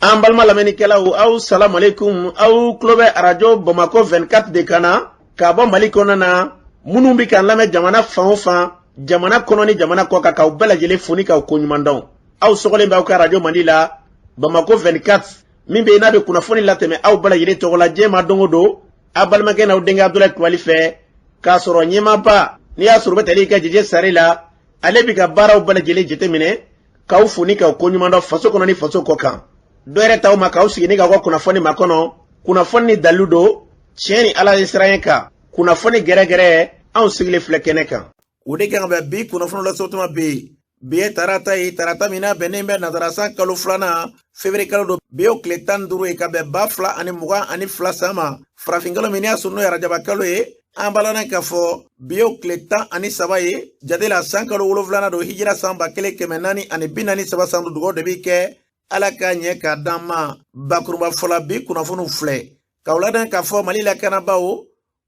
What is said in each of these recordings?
An balima lamɛnnikɛlaw, aw salamu aleykum. Aw tulo bɛ arajo Bamakɔ 24 de kan na ka bɔ Mali kɔnɔ na. Minnu bɛ k'an lamɛn jamana fan o fan, jamana kɔnɔ ni jamana kɔ kan, k'aw bɛɛ lajɛlen fo ni k'aw koɲuman dɔn. Aw sɔgɔlen bɛ aw ka arajo mandi la, Bamakɔ 24, min bɛ yen n'a bɛ kunnafoni latɛmɛ aw bɛɛ lajɛlen tɔgɔ la diɲɛ ma don o don, aw balimakɛ n'aw denkɛ Abudulayi Kulubali fɛ, k'a sɔrɔ ɲɛmaaba n'i y'a sɔrɔ u bɛ tali kɛ Jeje Sare la, ale bɛ ka baaraw bɛɛ lajɛlen jateminɛ, k'aw fo ni k'aw koɲuman dɔn faso kɔnɔ ni faso kɔ kan. Dɔ yɛrɛ t'aw ma k'aw sigi ni k'aw ka kunnafoni makɔnɔ. Kunnafoni ni dalilu don, tiɲɛ ni Ala ye siran kan, kunnafoni gɛrɛgɛrɛ, anw sigilen filɛ kɛnɛ kan. O de kan ka bɛn bi kunnafoni lasɔrɔtuma bɛ yen. Bi ye tarata ye, tarata min n'a bɛnnen bɛ nazara san kalo filanan, fevrier kalo don. Bi y'o tile 15 ye ka bɛn 2022 san ma, farafin kalo min n'i y'a sɔrɔ n'o ye arajaba kalo ye. An b'a lɔn k'a fɔ bi y'o tile 13 ye jate la, san kalo wolonfilanan don, hijira san 1443 san don. Dugawu de bɛ kɛ, Ala k'a ɲɛ k'a d'an ma. Bakurunba fɔla, bi kunnafoniw filɛ k'aw ladɔn k'a fɔ Mali lakanabaaw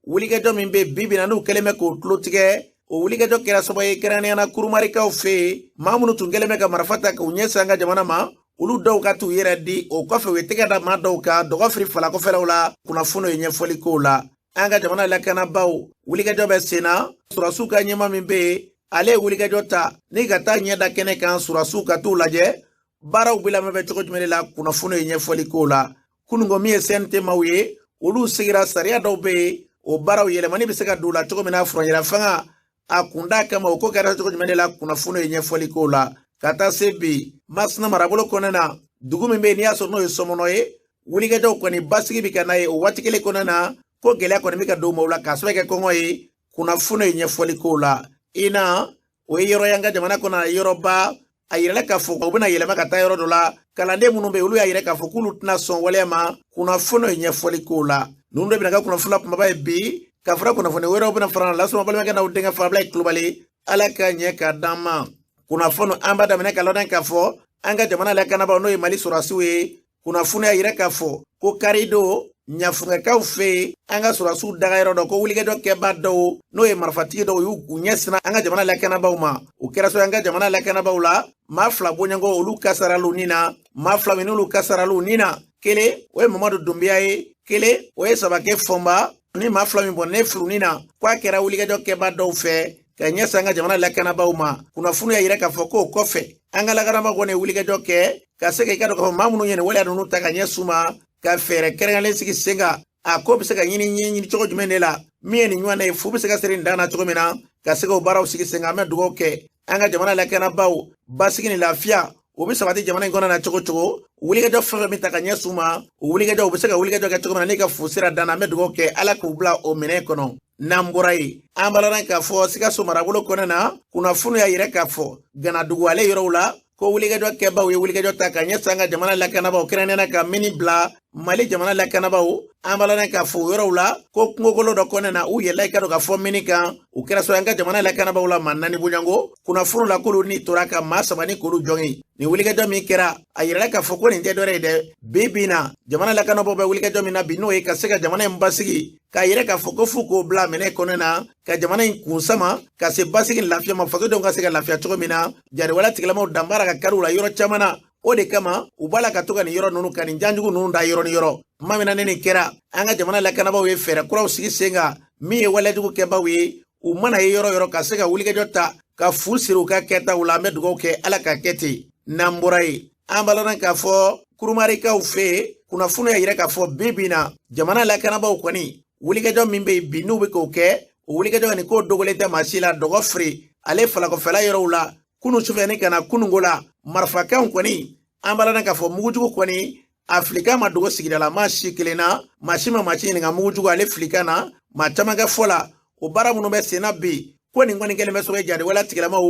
wulikajɔ min bɛ bi bi na, n'u kɛlen bɛ k'o tulo tigɛ, o wulikajɔ kɛra sababu ye kɛrɛnkɛrɛnnenya la Kurumarikaw fɛ yen, maa minnu tun kɛlen bɛ ka marifa ta k'u ɲɛsin an ka jamana ma, olu dɔw ka t'u yɛrɛ di. O kɔfɛ, u ye tɛgɛ da maa dɔw kan Dɔgɔfiri falakɔfɛlaw la. Kunnafoniw ye ɲɛfɔli k'o la. An ka jamana lakanabaaw wulikajɔ bɛ sen na. Surasiw ka ɲɛmaa min bɛ yen, ale ye wulikajɔ ta ni ka taa ɲɛ da kɛnɛ kan, surasiw ka t'u lajɛ baaraw bɛ lamɛn cogo jumɛn de la. Kunnafoniw ye ɲɛfɔli k'o la. Kununko min ye CNT maaw ye, olu sigira sariya dɔw bɛ yen, o baaraw yɛlɛmani bɛ se ka don u la cogo min na, furancɛla fanga a kunda kama, o ko kɛra cogo jumɛn de la. Kunnafoniw ye ɲɛfɔli k'o la. Ka taa se bi Masina marabolo kɔnɔna na, dugu min bɛ yen n'i y'a sɔrɔ n'o ye Sɔmɔnɔ ye, wulikajɔw kɔni basigi bɛ ka na ye o waati kelen kɔnɔna na, ko gɛlɛya kɔni bɛ ka don maaw la k'a sababu kɛ kɔngɔ ye. Kunnafoniw ye ɲɛfɔli k'o la. Ina o ye yɔrɔ y'an ka jamana kɔnɔ, yɔrɔba a yirala k'a fɔ u bɛna yɛlɛma ka taa yɔrɔ dɔ la. Kalanden minnu bɛ yen, olu y'a yira k'a fɔ k'olu tɛna sɔn waleya ma. Kunnafoniw ye ɲɛfɔli k'o la. Ninnu de bɛna kɛ kunnafoni kumaba ye bi, ka fara kunnafoni wɛrɛw bɛna fara lasɔrɔ. Balimakɛ n'aw denkɛ Fabila Kulubali, Ala ka ɲɛ k'a d'an ma. Kunnafoni an b'a daminɛ ka lɔn k'a fɔ an ka jamana lakanabaaw, n'o ye Mali sɔrɔdasiw ye, kunnafoni y'a yira k'a fɔ ko karidon Ɲafungɛkaw fɛ yen, an ka sɔrɔdasiw daga yɔrɔ dɔ, ko wulikajɔ kɛbaa dɔw, n'o ye marifatigi dɔw, y'u ɲɛsinna an ka jamana lakanabaaw ma. O kɛra so an ka jamana lakanabaaw la, maa fila bɔɲɔgɔn, olu kasaraliw ni na. Maa fila min n'olu kasaraliw ni na, kelen o ye Mamadu Dunbiya ye, kelen o ye Sabakɛ Fɔnba. Ni maa fila min bɔn ne furu na, k'a kɛra wulikajɔ kɛbaa dɔw fɛ ka ɲɛsin an ka jamana lakanabaaw ma. Kunnafoni y'a yira k'a fɔ k'o kɔfɛ, an ka lakanabaaw kɔni ye wulikajɔ kɛ ka se ka i ka dɔn k'a fɔ maa minnu ye nin waleya ninnu ta ka ɲɛsin u ma, ka fɛɛrɛ kɛrɛnkɛrɛnlen sigi sen kan, a ko bɛ se ka ɲini ɲini cogo jumɛn de la, min ye nin ɲɔgɔnna ye, fu bɛ se ka siri nin dan na cogo min na, ka se k'o baaraw sigi sen kan. An bɛ dugawu kɛ an ka jamana lakanabaaw, basigi ni lafiya o bɛ sabati jamana in kɔnɔ na cogo cogo. Wulikajɔ fɛn fɛn bɛ ta ka ɲɛsin u ma, o wulikajɔ u bɛ se ka wulikajɔ kɛ cogo min na n'i ka fu sira dan na, an bɛ dugawu kɛ, Ala k'u bila o minɛn kɔnɔ. N'an bɔra yen, an b'a lɔn k'a fɔ Sikaso marabolo kɔnɔ na, kunnafoni y'a yira k'a fɔ Ganadugu ale yɔrɔw la, ko wulikajɔ kɛbaw ye wulikajɔ ta ka ɲɛsin an ka jamana lakanabaaw, kɛrɛnkɛrɛnnenya ka mini bila Mali jamana lakanabaaw. An b'a lɔn k'a fɔ o yɔrɔw la, ko kungokolo dɔ kɔnɔna na, u yɛlɛla i ka dɔn k'a fɔ mini kan. O kɛra so an ka jamana lakanabaaw la, maa naani bonyanko. Kunnafoni la, k'olu ni tora ka maa saba ni k'olu jɔngin. Nin wulikajɔ min kɛra, a yirala k'a fɔ ko nin tɛ dɔwɛrɛ ye dɛ, bi bi na jamana lakanabaaw bɛ wulikajɔ min na bi, n'o ye ka se ka jamana in basigi, k'a yira k'a fɔ ko f'u k'o bila minɛ kɔnɔ na, ka jamana in kun sama ka se basigi ni lafiya ma, fasodenw ka se ka lafiya cogo min na. Jariwala tigilamaw danbara ka kariw la yɔrɔ caman na, o de kama u b'a la ka to ka nin yɔrɔ ninnu ka nin janjugu ninnu da yɔrɔ ni yɔrɔ. Tuma min na ni nin kɛra, an ka jamana lakanabaaw ye fɛɛrɛ kuraw sigi sen kan, min ye waleyajugu kɛbaaw ye, u mana ye yɔrɔ yɔrɔ, ka se ka wulikajɔ ta ka fu siri u ka kɛtaw la. An bɛ dugawu kɛ, Ala ka kɛ ten. N'an bɔra yen, an b'a lɔn k'a fɔ Kurumarikaw fɛ yen, kunnafoni y'a yira k'a fɔ bi bi na jamana lakanabaaw kɔni wulikajɔ min bɛ yen bi, n'u bɛ k'o kɛ, o wulikajɔ kɔni k'o dogolen tɛ maa si la. Dɔgɔ firi ale falakɔfɛla yɔrɔw la, kunu sufɛ ni ka na kununko la, marifakanw kɔni, an b'a lɔn k'a fɔ mugujugu kɔni a filikan ma dogo sigida la maa si kelen na. Maa si ma maa si ɲininka mugujugu ale filikan na. Maa caman kɛ fɔ la, o baara minnu bɛ sen na bi, ko nin kɔni kɛlen bɛ sɔrɔ jariwala tigilamaw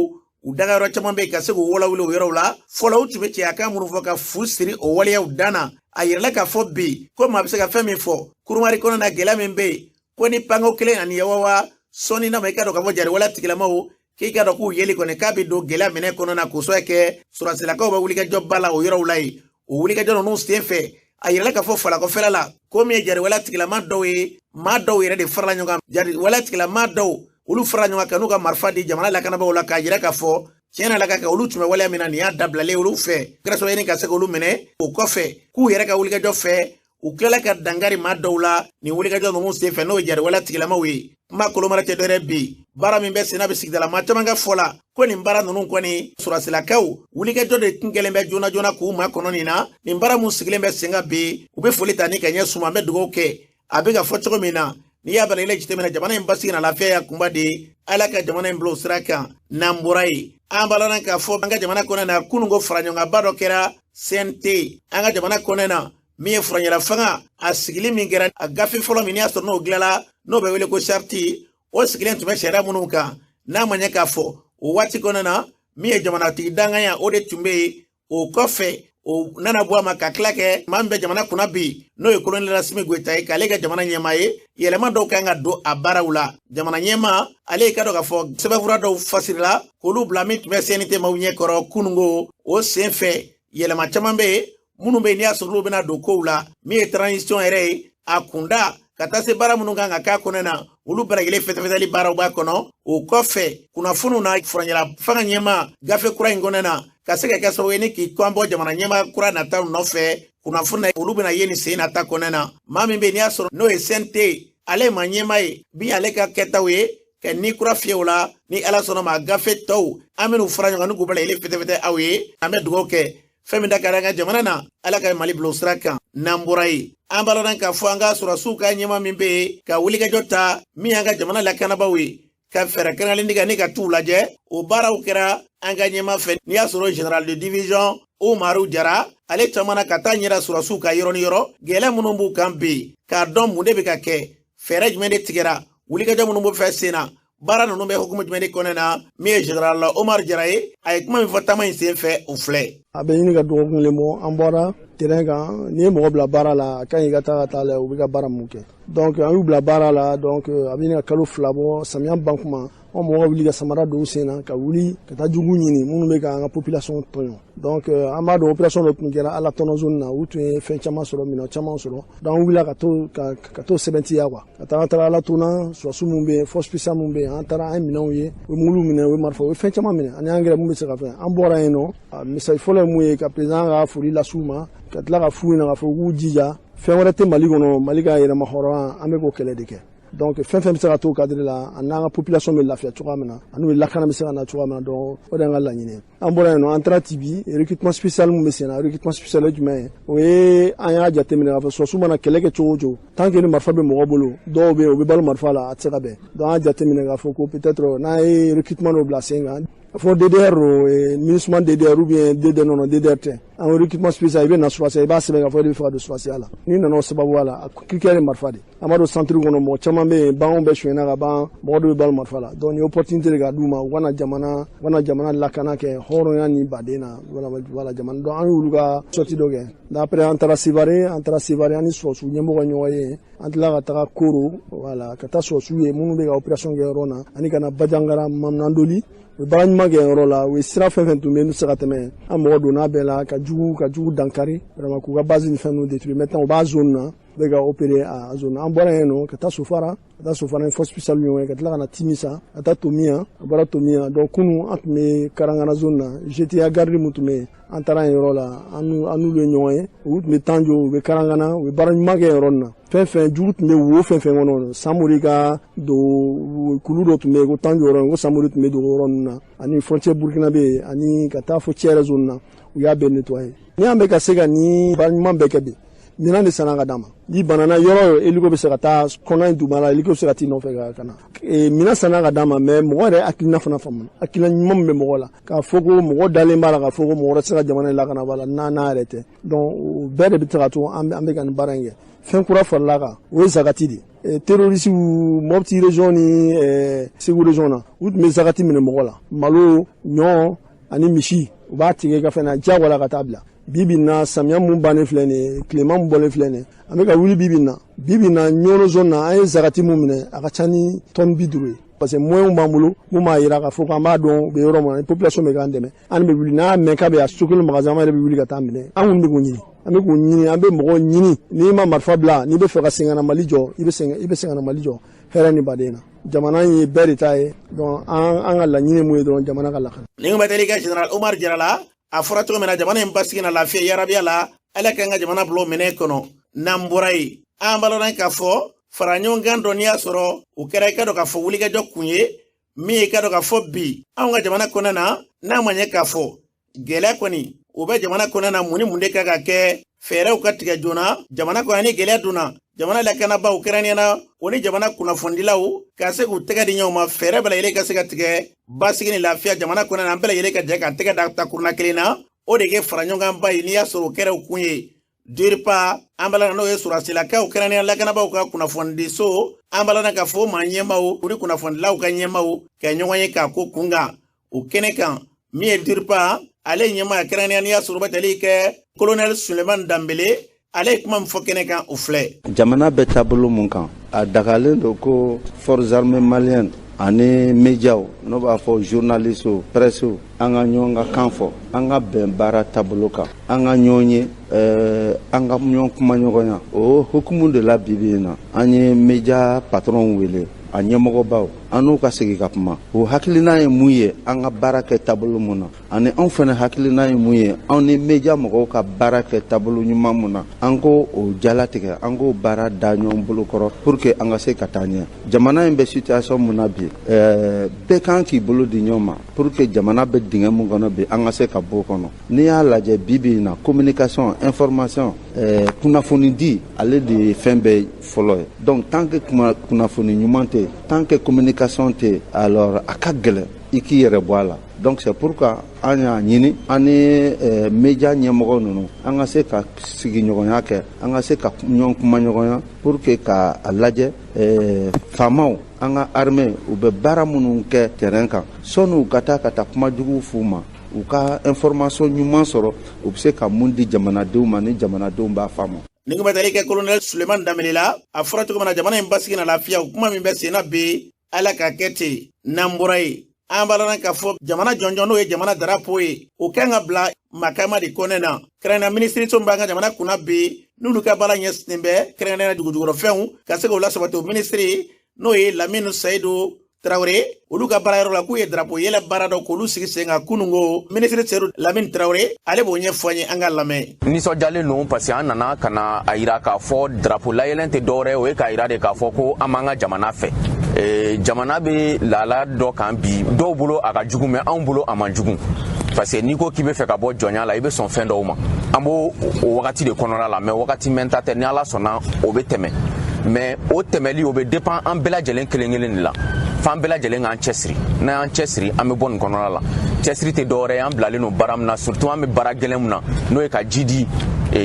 u daga yɔrɔ caman bɛ yen, ka se k'u walawuli o yɔrɔw la. Fɔlɔ u tun bɛ cɛya kan minnu fɔ ka fu siri o waleyaw dan na, a yirala k'a fɔ bi ko maa bɛ se ka fɛn min fɔ Kurumari kɔnɔ na, gɛlɛya min bɛ yen, ko ni panko kelen ani yawawa sɔnni na ma, i ka dɔn k'a fɔ jariwala tigilamaw k'i ka dɔn k'u yeli kɔni k'a bɛ don gɛlɛya minɛ kɔnɔ na, k'o sababu kɛ sɔrɔdasilakaw bɛ wulikajɔba la o yɔrɔw la yen. O wulikajɔ ninnu sen fɛ, a yirala k'a fɔ falakɔfɛla la, ko min ye jariwala tigilama dɔw ye, maa dɔw yɛrɛ de farala ɲɔgɔn kan. Jariwala tigilama dɔw, olu farala ɲɔgɔn kan ka n'u ka marifa di jamana lakanabaaw la, k'a yira k'a fɔ Tiɲɛ na la ka kɛ olu tun bɛ waleya min na, nin y'a dabilalen olu fɛ, kɛra sababu ye ka se k'olu minɛ. O kɔfɛ, k'u yɛrɛ ka wulikajɔ fɛ, u tilala ka dangari maa dɔw la nin wulikajɔ ninnu sen fɛ, n'o ye jariwaleya tigilamaw ye. Kuma kolomara tɛ dɔwɛrɛ bi, baara min bɛ senna bɛ sigidala maa caman ka fɔ la ko nin baara ninnu kɔni, sɔrɔsilakaw wulikajɔ de tun kɛlen bɛ joona joona k'u makɔnɔ nin na. Nin baara mun sigilen bɛ sen kan bi, u bɛ foli ta ni ka ɲɛ suma. An bɛ dugawu kɛ, a bɛ ka fɔ cogo min na, n'i y'a bala jateminɛ, jamana in basigi na lafiya ya kunba de ye. Ala ka jamana in bila o sira kan. N'an bɔra yen, an b'a la k'a fɔ an ka jamana kɔnɔ na, kununko faraɲɔgɔnkanba dɔ kɛra CNT an ka jamana kɔnɔ na, min ye furaɲɛla fanga a sigili min kɛra, a gafe fɔlɔ min y'a sɔrɔ n'o dilanla, n'o bɛ wele ko charte. O sigilen tun bɛ sariya minnu kan, n'a ma ɲɛ k'a fɔ o waati kɔnɔna na, min ye jamanatigi danganya, o de tun bɛ yen. O kɔfɛ, o nana bɔ a ma ka tila kɛ maa min bɛ jamana kunna bi, n'o ye kolonɛli Asimi Goyita ye, k'ale kɛ jamana ɲɛmaa ye. Yɛlɛma dɔw kan ka don a baaraw la. Jamana ɲɛmaa ale ka dɔn k'a fɔ sɛbɛnfura dɔw fasirila k'olu bila min tun bɛ CNT maaw ɲɛkɔrɔ kununko. O sen fɛ, yɛlɛma caman bɛ yen minnu bɛ yen, n'i y'a sɔrɔ olu bɛna don kow la, min ye transition yɛrɛ ye, a kunda ka taa se baara minnu kan ka k'a kɔnɔ na, olu bɛɛ lajɛlen fɛsɛfɛsɛli baaraw b'a kɔnɔ. O kɔfɛ, kunnafoniw na, furaɲɛla fanga ɲɛmaa gafe kura in kɔnɔ na, ka se ka kɛ sababu ye ni k'i kɔn bɔ jamana ɲɛmaa kura nataw nɔfɛ kunnafoni na, olu bɛna ye nin sen nata kɔnɔ na. Maa min bɛ yen n'i y'a sɔrɔ n'o ye CNT ale ma ɲɛmaa ye bi, ale ka kɛtaw ye ka ni kura fiyɛ o la. Ni Ala sɔnna ma, gafe tɔw an bɛn'u fara ɲɔgɔn kan ni k'u bɛɛ lajɛlen fɛtɛfɛtɛ aw ye. An bɛ dugawu kɛ, fɛn min da ka an ka jamana na, Ala ka Mali bila o sira kan. N'an bɔra yen, an b'a lɔn k'a fɔ an ka sɔrɔsiw ka ɲɛmaa min bɛ yen ka wulikajɔ ta, min y'an ka jamana lakanabaaw ye, ka fɛɛrɛ kɛrɛnkɛrɛnlen kɛ ni ka t'u lajɛ, o baaraw kɛra an ka ɲɛmaa fɛ. N'i y'a sɔrɔ général de division Umaru Jara, ale caman ka taa ɲɛra sɔrɔsiw ka yɔrɔ ni yɔrɔ, gɛlɛya minnu b'u kan bi, k'a dɔn mun de bɛ ka kɛ, fɛɛrɛ jumɛn de tigɛra, wulikajɔ minnu b'o fɛ sen na, baara ninnu bɛ hukumu jumɛn de kɔnɔ na. Min ye général Omar Jara ye, a ye kuma min fɔ taama in sen fɛ, o filɛ. A bɛ ɲini ka dɔgɔkun kelen bɔ, an bɔra terrain kan. N'i ye mɔgɔ bila baara la, a ka ɲi i ka taa ka taa lajɛ u bɛ ka baara mun kɛ. Donc an y'u bila baara la, donc a bɛ ɲini ka kalo 2 bɔ. Samiya ban kuma, an mɔgɔw wuli ka samara don u sen na, ka wuli ka taa jugu ɲini minnu bɛ k'an ka population tɔɲɔ. Donc an b'a dɔn, opération dɔ tun kɛra Ala tɔnɔ zone na, u tun ye fɛn caman sɔrɔ, minɛn caman sɔrɔ. Donc an wulila ka t'o sɛbɛntiya quoi, ka taa, an taara Ala tɔnɔ, sɔrɔsiw minnu bɛ yen, force spéciale minnu bɛ yen, an taara, an ye minɛnw ye, u ye muguluw minɛ, u ye marifa, u ye fɛn caman minɛ ani engrais mun bɛ se ka fɛn. An bɔra yen nɔ, message fɔlɔ ye mun ye? Ka président ka foli las'u ma, ka tila ka f'u ɲɛna k'a fɔ k'u jija, fɛn wɛrɛ tɛ Mali kɔnɔ, Mali ka yɛrɛma hɔrɔnya, an bɛ k'o kɛlɛ de kɛ. Donc fɛn fɛn bɛ se ka t'o cadre la, a n'an ka population bɛ lafiya cogoya min na, ani u lakana bɛ se ka na cogoya min na, donc o de y'an ka laɲini ye. An bɔra yen nɔ, an taara Tibi, recrutement spécial mun bɛ sen na. Recrutement spécial ye jumɛn ye? O ye an y'a jateminɛ k'a fɔ sɔrɔsiw mana kɛlɛ kɛ cogo o cogo, tant que ni marifa bɛ mɔgɔ bolo, dɔw bɛ yen u bɛ balo marifa la, a tɛ se ka bɛn. Donc an y'a jateminɛ k'a fɔ ko peut-être n'an ye recrutement dɔ bila sen kan, fɔ DDR, MINUSMA DDR ou bien DDR, non, DDR tɛ, an recrutement spécial, i bɛ na sɔrɔsiya, i b'a sɛbɛn k'a fɔ e de bɛ fɛ ka don sɔrɔsiya la. N'i nana o sababuya la, a critère ye marifa de. An b'a dɔn centre kɔnɔ, mɔgɔ caman bɛ yen, baganw bɛɛ sonyɛna ka ban, mɔgɔ dɔw bɛ balo marifa la. Donc nin ye opportunité de ka d'u ma, u kana jamana, u kana jamana lakana kɛ hɔrɔnya ni baden na. Voilà, jamana. Donc an y'olu ka sortie dɔ kɛ. Après an taara Sevare, an taara Sevare, an ni sɔrɔsiw ɲɛmɔgɔ ɲɔgɔn ye. An tilala ka taga Koro, voilà, ka taa sɔrɔsiw ye minnu bɛ ka opération kɛ yɔrɔ na, ani ka na Bajangara, Mamunandoli, u ye baara ɲuman kɛ yɔrɔ la. U ye sira fɛn fɛn tun bɛ yen n'u tɛ se ka tɛmɛ, an mɔgɔ donna bɛɛ la ka jugu dankari vraiment, k'u ka base ni fɛn ninnu détruire. Maintenant u b'a zone na, u bɛ ka opérer a zone. An bɔra yen nɔ ka taa Sofara, ka taa Sofara ni force spéciale ɲɔgɔn ye, ka tila ka na Timisa, ka taa Tomiya, a bɔra Tomiya. Donc kunun an tun bɛ Karangana zone na, GTA garde mun tun bɛ yen, an taara yen yɔrɔ la, an n'olu ye ɲɔgɔn ye. Olu tun bɛ Tanjo, u bɛ Karangana, u bɛ baara ɲuman kɛ yɔrɔ nin na. Fɛn fɛn jugu tun bɛ wo fɛn fɛn kɔnɔ, Samori ka don kulu dɔ tun bɛ yen ko Tanjo yɔrɔ, ko Samori tun bɛ don yɔrɔ ninnu na, ani frontière burkinabé, ani ka taa fo Tiɛrɛ zone na, u y'a bɛɛ nettoyer. Ni an bɛ ka se ka nin baara ɲuman bɛɛ kɛ bi, minɛn de sanna ka d'a ma. N'i banana yɔrɔ o yɔrɔ, hélico bɛ se ka taa kɔnɔ in duguma la, hélico bɛ se ka t'i nɔfɛ ka na. Minɛn sanna ka d'a ma, mais mɔgɔ yɛrɛ hakilina fana faamu, hakilina ɲuman min bɛ mɔgɔ la k'a fɔ ko mɔgɔ dalen b'a la k'a fɔ ko mɔgɔ wɛrɛ tɛ se ka jamana in lakana b'a la n'a n'a yɛrɛ tɛ. Donc o bɛɛ de bɛ se ka to an bɛ ka nin baara in kɛ. Fɛn kura farala kan, o ye zakati de ye. Terroriste Mopti région ni Segu région na, u tun bɛ zakati minɛ mɔgɔ la, malo, ɲɔ ani misi, u b'a tigɛ ka fɛn na diyagoya ka taa bila. Bi bi na, samiya mun bannen filɛ nin ye, tilema mun bɔlen filɛ nin ye, an bɛ ka wuli bi bi na, bi bi na Ɲɔnɔ zone na, an ye zakati mun minɛ, a ka ca ni tonne 50 ye, parce que moyens b'an bolo mun b'a yira k'a fɔ k'an b'a dɔn u bɛ yɔrɔ min na. Population bɛ k'an dɛmɛ, an bɛ wuli n'a mɛn k'a bɛ a so kelen magasin, an yɛrɛ bɛ wuli ka taa minɛ. An kɔni bɛ k'o ɲini, an bɛ k'o ɲini, an bɛ mɔgɔw ɲini. N'i ma marifa bila, n'i bɛ fɛ ka segin ka na Mali jɔ, i bɛ segin, i bɛ segin ka na Mali jɔ. Hɛrɛ ni baden na, jamana in ye bɛɛ de ta ye. Donc an ka laɲini mun ye dɔrɔn, jamana ka lakana. Ni kun bɛ tali kɛ général Omar Jara la, a fɔra cogo min na, jamana in basigi na lafiya yarabiya la, Ala k'an ka jamana bila o minɛ kɔnɔ. N'an bɔra yen, an b'a lɔn k'a fɔ fara ɲɔgɔn kan dɔ, n'i y'a sɔrɔ o kɛra, i ka dɔn k'a fɔ wulikajɔ kun ye min ye, i ka dɔn k'a fɔ bi anw ka jamana kɔnɔna na, n'a ma ɲɛ k'a fɔ gɛlɛya kɔni o bɛ jamana kɔnɔna na, mun ni mun de kan ka kɛ, fɛɛrɛw ka tigɛ joona jamana kɔnɔ. Ni gɛlɛya donna, jamana lakanabaaw kɛrɛnkɛrɛnnenya o ni jamana kunnafonidilaw ka se k'u tɛgɛ di ɲɔgɔn ma, fɛɛrɛ bɛɛ lajɛlen ka se ka tigɛ basigi ni lafiya jamana kɔnɔna na. An bɛɛ lajɛlen ka jɛ k'an tɛgɛ da takurunna kelen na, o de kɛ fara ɲɔgɔn kanba ye. N'i y'a sɔrɔ o kɛra o kun ye DIRPA, an b'a n'o ye sɔrɔdasilakaw, kɛrɛnkɛrɛnnenya lakanabaaw ka kunnafonidiso, an b'a la k'a fɔ o maa ɲɛmaaw u ni kunnafonidilaw ka ɲɛmaaw ka ɲɔgɔn ye k'a ko kun kan o kɛnɛ kan. Min ye DIRPA ale ɲɛmaa, kɛrɛnkɛrɛnnenya n'i y'a sɔrɔ o bɛ tali kɛ colonel Suleiman Danbele, ale ye kuma min fɔ kɛnɛ kan, o filɛ. Jamana bɛ taabolo mun kan, a dagalen don ko forces armées maliennes ani médiaw, n'o b'a fɔ journalistes, presse, an ka ɲɔgɔn ka kan fɔ, an ka bɛn baara taabolo kan, an ka ɲɔgɔn ye, an ka ɲɔgɔn kuma ɲɔgɔnya. O hukumu de la, bi bi in na, an ye média patron wele, a ɲɛmɔgɔbaw, an n'u ka sigi ka kuma. O hakilina ye mun ye an ka baara kɛ taabolo mun na, ani anw fana hakilina ye mun ye anw ni média mɔgɔw ka baara kɛ taabolo ɲuman mun na, an k'o o jalatigɛ, an k'o baara da ɲɔgɔn bolo kɔrɔ pour que an ka se ka taa ɲɛ. Jamana in bɛ situation mun na bi, bɛɛ kan k'i bolo di ɲɔgɔn ma pour que jamana bɛ dingɛ mun kɔnɔ bi, an ka se ka bɔ o kɔnɔ. N'i y'a lajɛ bi bi in na, communication, information, kunnafoni di, ale de ye fɛn bɛɛ fɔlɔ ye. Donc tant que kunnafoni ɲuman tɛ yen, tant que communication tɛ yen, alors a ka gɛlɛn i k'i yɛrɛ bɔ a la. Donc c'est pourquoi an y'a ɲini an ni média ɲɛmɔgɔ ninnu, an ka se ka sigiɲɔgɔnya kɛ, an ka se ka ɲɔgɔn kuma ɲɔgɔnya pour que ka a lajɛ faamaw, an ka armée, u bɛ baara minnu kɛ terrain kan, sɔnni u ka taa kuma jugu f'u ma, u ka information ɲuman sɔrɔ, u bɛ se ka mun di jamanadenw ma ni jamanadenw b'a faamu. Ni kun bɛ tali kɛ colonel Suleiman Danbele la, a fɔra cogo min na, jamana in basigi na lafiya, o kuma min bɛ sen na bi, Ala ka kɛ ten. N'an bɔra yen, an b'a lɔn k'a fɔ jamana jɔnjɔn, n'o ye jamana darapo ye, o kan ka bila makama de kɔnɛ na. Kɛrɛnkɛrɛnnenya minisiriso min b'an ka jamana kunna bi, n'olu ka baara ɲɛsinnen bɛ kɛrɛnkɛrɛnnenya dugujukɔrɔfɛnw ka se k'o lasabati, o minisiri n'o ye Lamini Sayidu Tarawele, olu ka baara yɔrɔ la, k'u ye darapo yɛlɛ baara dɔ k'olu sigi sen kan kunungo. Minisiri Seyidu Lamini Tarawele, ale b'o ɲɛfɔ an ye, an ka lamɛn. Nisɔndiyalen don parce que an nana ka na a yira k'a fɔ darapo layɛlɛn tɛ dɔwɛrɛ, o ye k'a yira de k'a fɔ ko an b'an ka jamana fɛ. Jamana bɛ lahala dɔ kan bi, dɔw bolo a ka jugu, mais anw bolo a man jugu, parce que n'i ko k'i bɛ fɛ ka bɔ jɔnya la, i bɛ sɔn fɛn dɔw ma. An b'o o wagati de kɔnɔna la, mais wagati mɛnta tɛ. Ni Ala sɔnna, o bɛ tɛmɛ, mais o tɛmɛli, o bɛ dépend an bɛɛ lajɛlen kelen kelen de la. F'an bɛɛ lajɛlen k'an cɛsiri. N'an y'an cɛsiri, an bɛ bɔ nin kɔnɔna la. Cɛsiri tɛ dɔwɛrɛ ye, an bilalen don baara min na, surtout an bɛ baara gɛlɛn min na, n'o ye ka ji di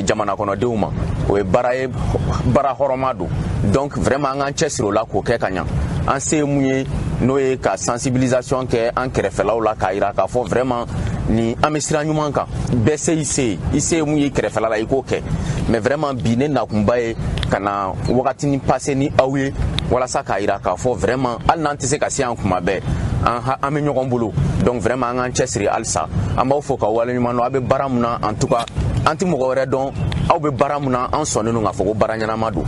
jamana kɔnɔdenw ma, o ye baara ye, baara hɔrɔnma don. Donc vraiment, an k'an cɛsiri o la k'o kɛ ka ɲa. An se ye mun ye, n'o ye ka sensibilisation kɛ an kɛrɛfɛlaw la, k'a yira k'a fɔ vraiment ni an bɛ sira ɲuman kan. Bɛɛ se i se ye, i se ye mun ye kɛrɛfɛla la, i k'o kɛ. Mais vraiment bi, ne nakunba ye ka na wagatinin passer ni aw ye, walasa k'a yira k'a fɔ vraiment, hali n'an tɛ se ka se yan kuma bɛɛ, an bɛ ɲɔgɔn bolo. Donc vraiment, an k'an cɛsiri halisa. An b'aw fo ka waleɲuman dɔn. Aw bɛ baara mun na, en tout cas an tɛ mɔgɔ wɛrɛ dɔn, aw bɛ baara mun na, an sɔnnen don k'a fɔ ko baara ɲɛnama don.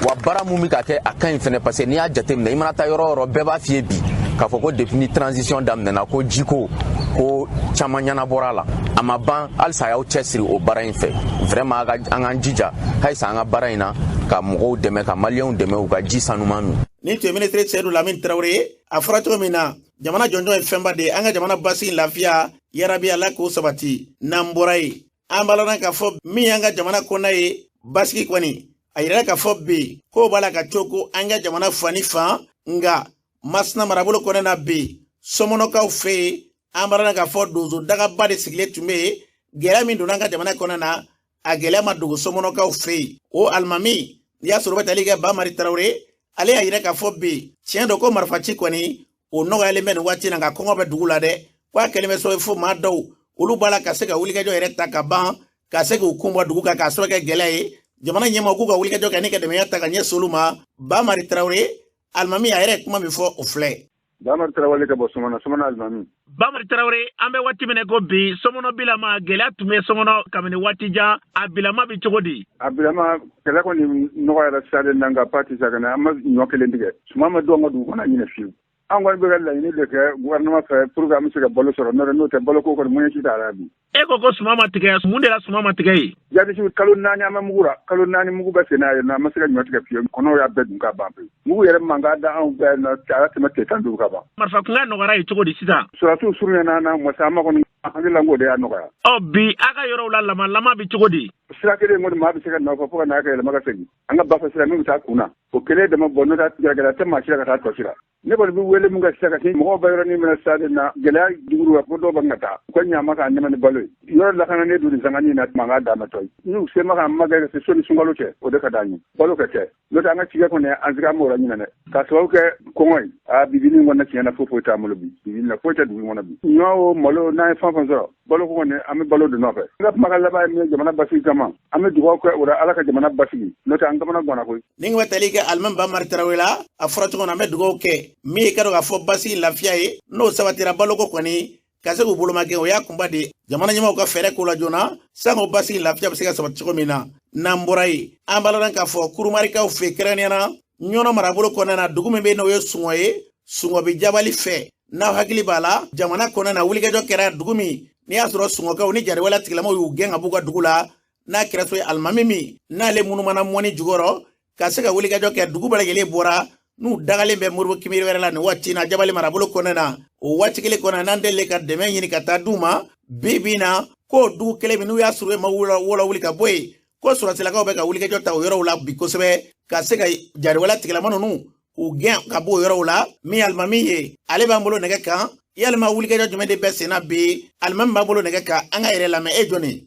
Wa baara mun bɛ ka kɛ, a ka ɲi fɛnɛ, parce que n'i y'a jateminɛ, i mana taa yɔrɔ o yɔrɔ, bɛɛ b'a f'i ye bi k'a fɔ ko depuis ni transition daminɛna, ko jiko ko caman ɲɛnabɔra a la. A ma ban halisa, a y'aw cɛsiri o baara in fɛ. Vraiment, an k'an jija halisa an ka baara in na, ka mɔgɔw dɛmɛ, ka maliyɛnw dɛmɛ u ka ji sanuman min. Nin tun ye minisiri Seyidu Lamini Tarawele ye. A fɔra cogo min na, jamana jɔnjɔn ye fɛnba de ye. An ka jamana basigi, lafiya yarabi, Ala k'o sabati. N'an bɔra yen, an b'a lɔn k'a fɔ min y'an ka jamana kɔnɔna ye, basigi kɔni a yirala k'a fɔ bi k'o b'a la ka cogo an ka jamana fan ni fan. Nka Masina marabolo kɔnɔna na bi, Sɔmɔnɔkaw fɛ yen, an b'a lɔn k'a fɔ donso dagaba de sigilen tun bɛ yen. Gɛlɛya min donna an ka jamana kɔnɔna na, a gɛlɛya ma dogo Sɔmɔnɔkaw fɛ yen. O alimami, n'i y'a sɔrɔ o bɛ tali kɛ Bamari Tarawele, ale y'a yira k'a fɔ bi tiɲɛ don ko marifaci kɔni o nɔgɔyalen bɛ nin waati na, nka kɔngɔ bɛ dugu la dɛ. Ko a kɛlen bɛ sababu ye fo maa dɔw, olu b'a la ka se ka wulikajɔ yɛrɛ ta ka ban ka se k'u kun bɔ dugu kan, k'a sababu kɛ gɛlɛya ye. Jamana ɲɛmaaw k'u ka wulikajɔ kɛ ni ka dɛmɛya ta ka ɲɛsin olu ma. Bamari Tarawele alimami, a yɛrɛ ye kuma min fɔ, o filɛ. Bamari Tarawele ka bɔ Sɔmɔnɔ, Sɔmɔnɔ alimami. Bamari Tarawele, an bɛ waati min na ko bi, Sɔmɔnɔ bilama gɛlɛya tun bɛ Sɔmɔnɔ kabini waati jan, a bilama bɛ cogo di? A bilama kɛlɛ kɔni nɔgɔyara sa de, nka pati sa an ma ɲɔ kelen tigɛ, suman ma don an ka dugu kɔnɔ ɲinɛ fiyewu. An kɔni bɛ ka laɲini de kɛ gouvernement fɛ pour que an bɛ se ka balo sɔrɔ, n'o tɛ baloko kɔni moyen si t'a la bi. E ko ko suman ma tigɛ, mun de la suman ma tigɛ yen? Jadisiw kalo 4 an bɛ mugu la, kalo 4 mugu bɛ sen n'a ye, an ma se ka ɲɔ tigɛ fiyewu, kɔnɔw y'a bɛɛ dun ka ban pewu. Mugu yɛrɛ mankan da anw bɛɛ na, a tɛmɛ tile 15 ka ban. Marifa kunkan nɔgɔyara yen cogo di sisan? Sɔrɔdasiw surunyana na, masa an ma kɔni hakili la k'o de y'a nɔgɔya. Ɔ bi a ka yɔrɔw la lamalama bɛ cogo di? Sira kelen kɔni maa bɛ se ka nɔfɛ fo ka n'a kɛ yɛlɛma ka segin. An ka bafɛ sira min bɛ taa kun na, o kelen dama bɔ, n'o tɛ gɛrɛgɛrɛ tɛ maa si la ka taa tɔ sira. Ne kɔni bɛ wele min kɛ sisan ka se mɔgɔw bɛ yɔrɔnin min na sisan de na gɛlɛya juguru la, ko dɔw bɛ ka taa u ka ɲama k'an dɛmɛ ni balo ye. Yɔrɔ lakananen don nin sanganin na, mankan damatɔ ye. N'u sema k'an magɛn ka se so ni sunkalo cɛ, o de ka d'an ye. Balo ka kɛ. N'o tɛ an ka cikɛ kɔni an sigi an b'o la ɲinɛ dɛ. K'a sababu kɛ kɔngɔ ye. Aa bi bi nin kɔni tiɲɛ na foyi foyi t'an bolo bi. Bi bi na foyi tɛ dugu kɔnɔ bi. Ɲɔ o malo n'an ye fɛn fɛn sɔrɔ, balo ko kɔni an bɛ balo de nɔfɛ. N ka kumakan laban ye min ye jamana basigi kama, an bɛ dugawu kɛ o la Ala ka jamana basigi, n'o tɛ an kamana ganna koyi. Ni bɛ tali kɛ alimami Bamari Tarawele la, a fɔra cogo min na, an bɛ dugawu kɛ min ye ka dɔn k'a fɔ basigi lafiya ye, n'o sabatira baloko kɔni ka se k'u boloma gɛn, o y'a kunba de ye. Jamana ɲɛmaaw ka fɛɛrɛ k'o la joona sanko basigi lafiya bɛ se ka sabati cogo min na. N'an bɔra yen, an b'a ladɔn k'a fɔ kurumarikaw fɛ kɛrɛnkɛrɛnnenya na Ɲɔnɔ marabolo kɔnɔna na, dugu min bɛ yen n'o ye Sungɔ ye, Sungɔ bɛ Jabali fɛ. N'aw hakili b'a la, jamana kɔnɔna na wulikajɔ kɛra dugu min n'i y'a sɔrɔ Sungɔkaw ni jariwala tigilamaw y'u gɛn ka b'u ka dugu la, n'a kɛra so ye alimami min n'ale munumana mɔni jukɔrɔ ka se ka wulikajɔ kɛ, dugu bɛɛ lajɛlen bɔra n'u dagalen bɛ Moribo Kimiri wɛrɛ la nin waati in na Jabali marabolo kɔnɔna na. O waati kelen kɔnɔna n'an delilen ka dɛmɛ ɲini ka taa d'u ma bi bi in na, k'o dugu kelen min n'u y'a sɔrɔ e ma wɔlɔ wuli ka bɔ yen, ko sɔrɔsilakaw bɛ ka wulikajɔ ta o yɔrɔw la bi kosɛbɛ ka se ka jariwala tigilama ninnu k'u gɛn ka bɔ o yɔrɔw la. Min alimami ye, ale b'an bolo nɛgɛ kan. Yalima wulikajɔ jumɛn de bɛ sen na bi? Alimami b'an bolo nɛgɛ kan, an ka yɛrɛ lamɛn. E jɔni?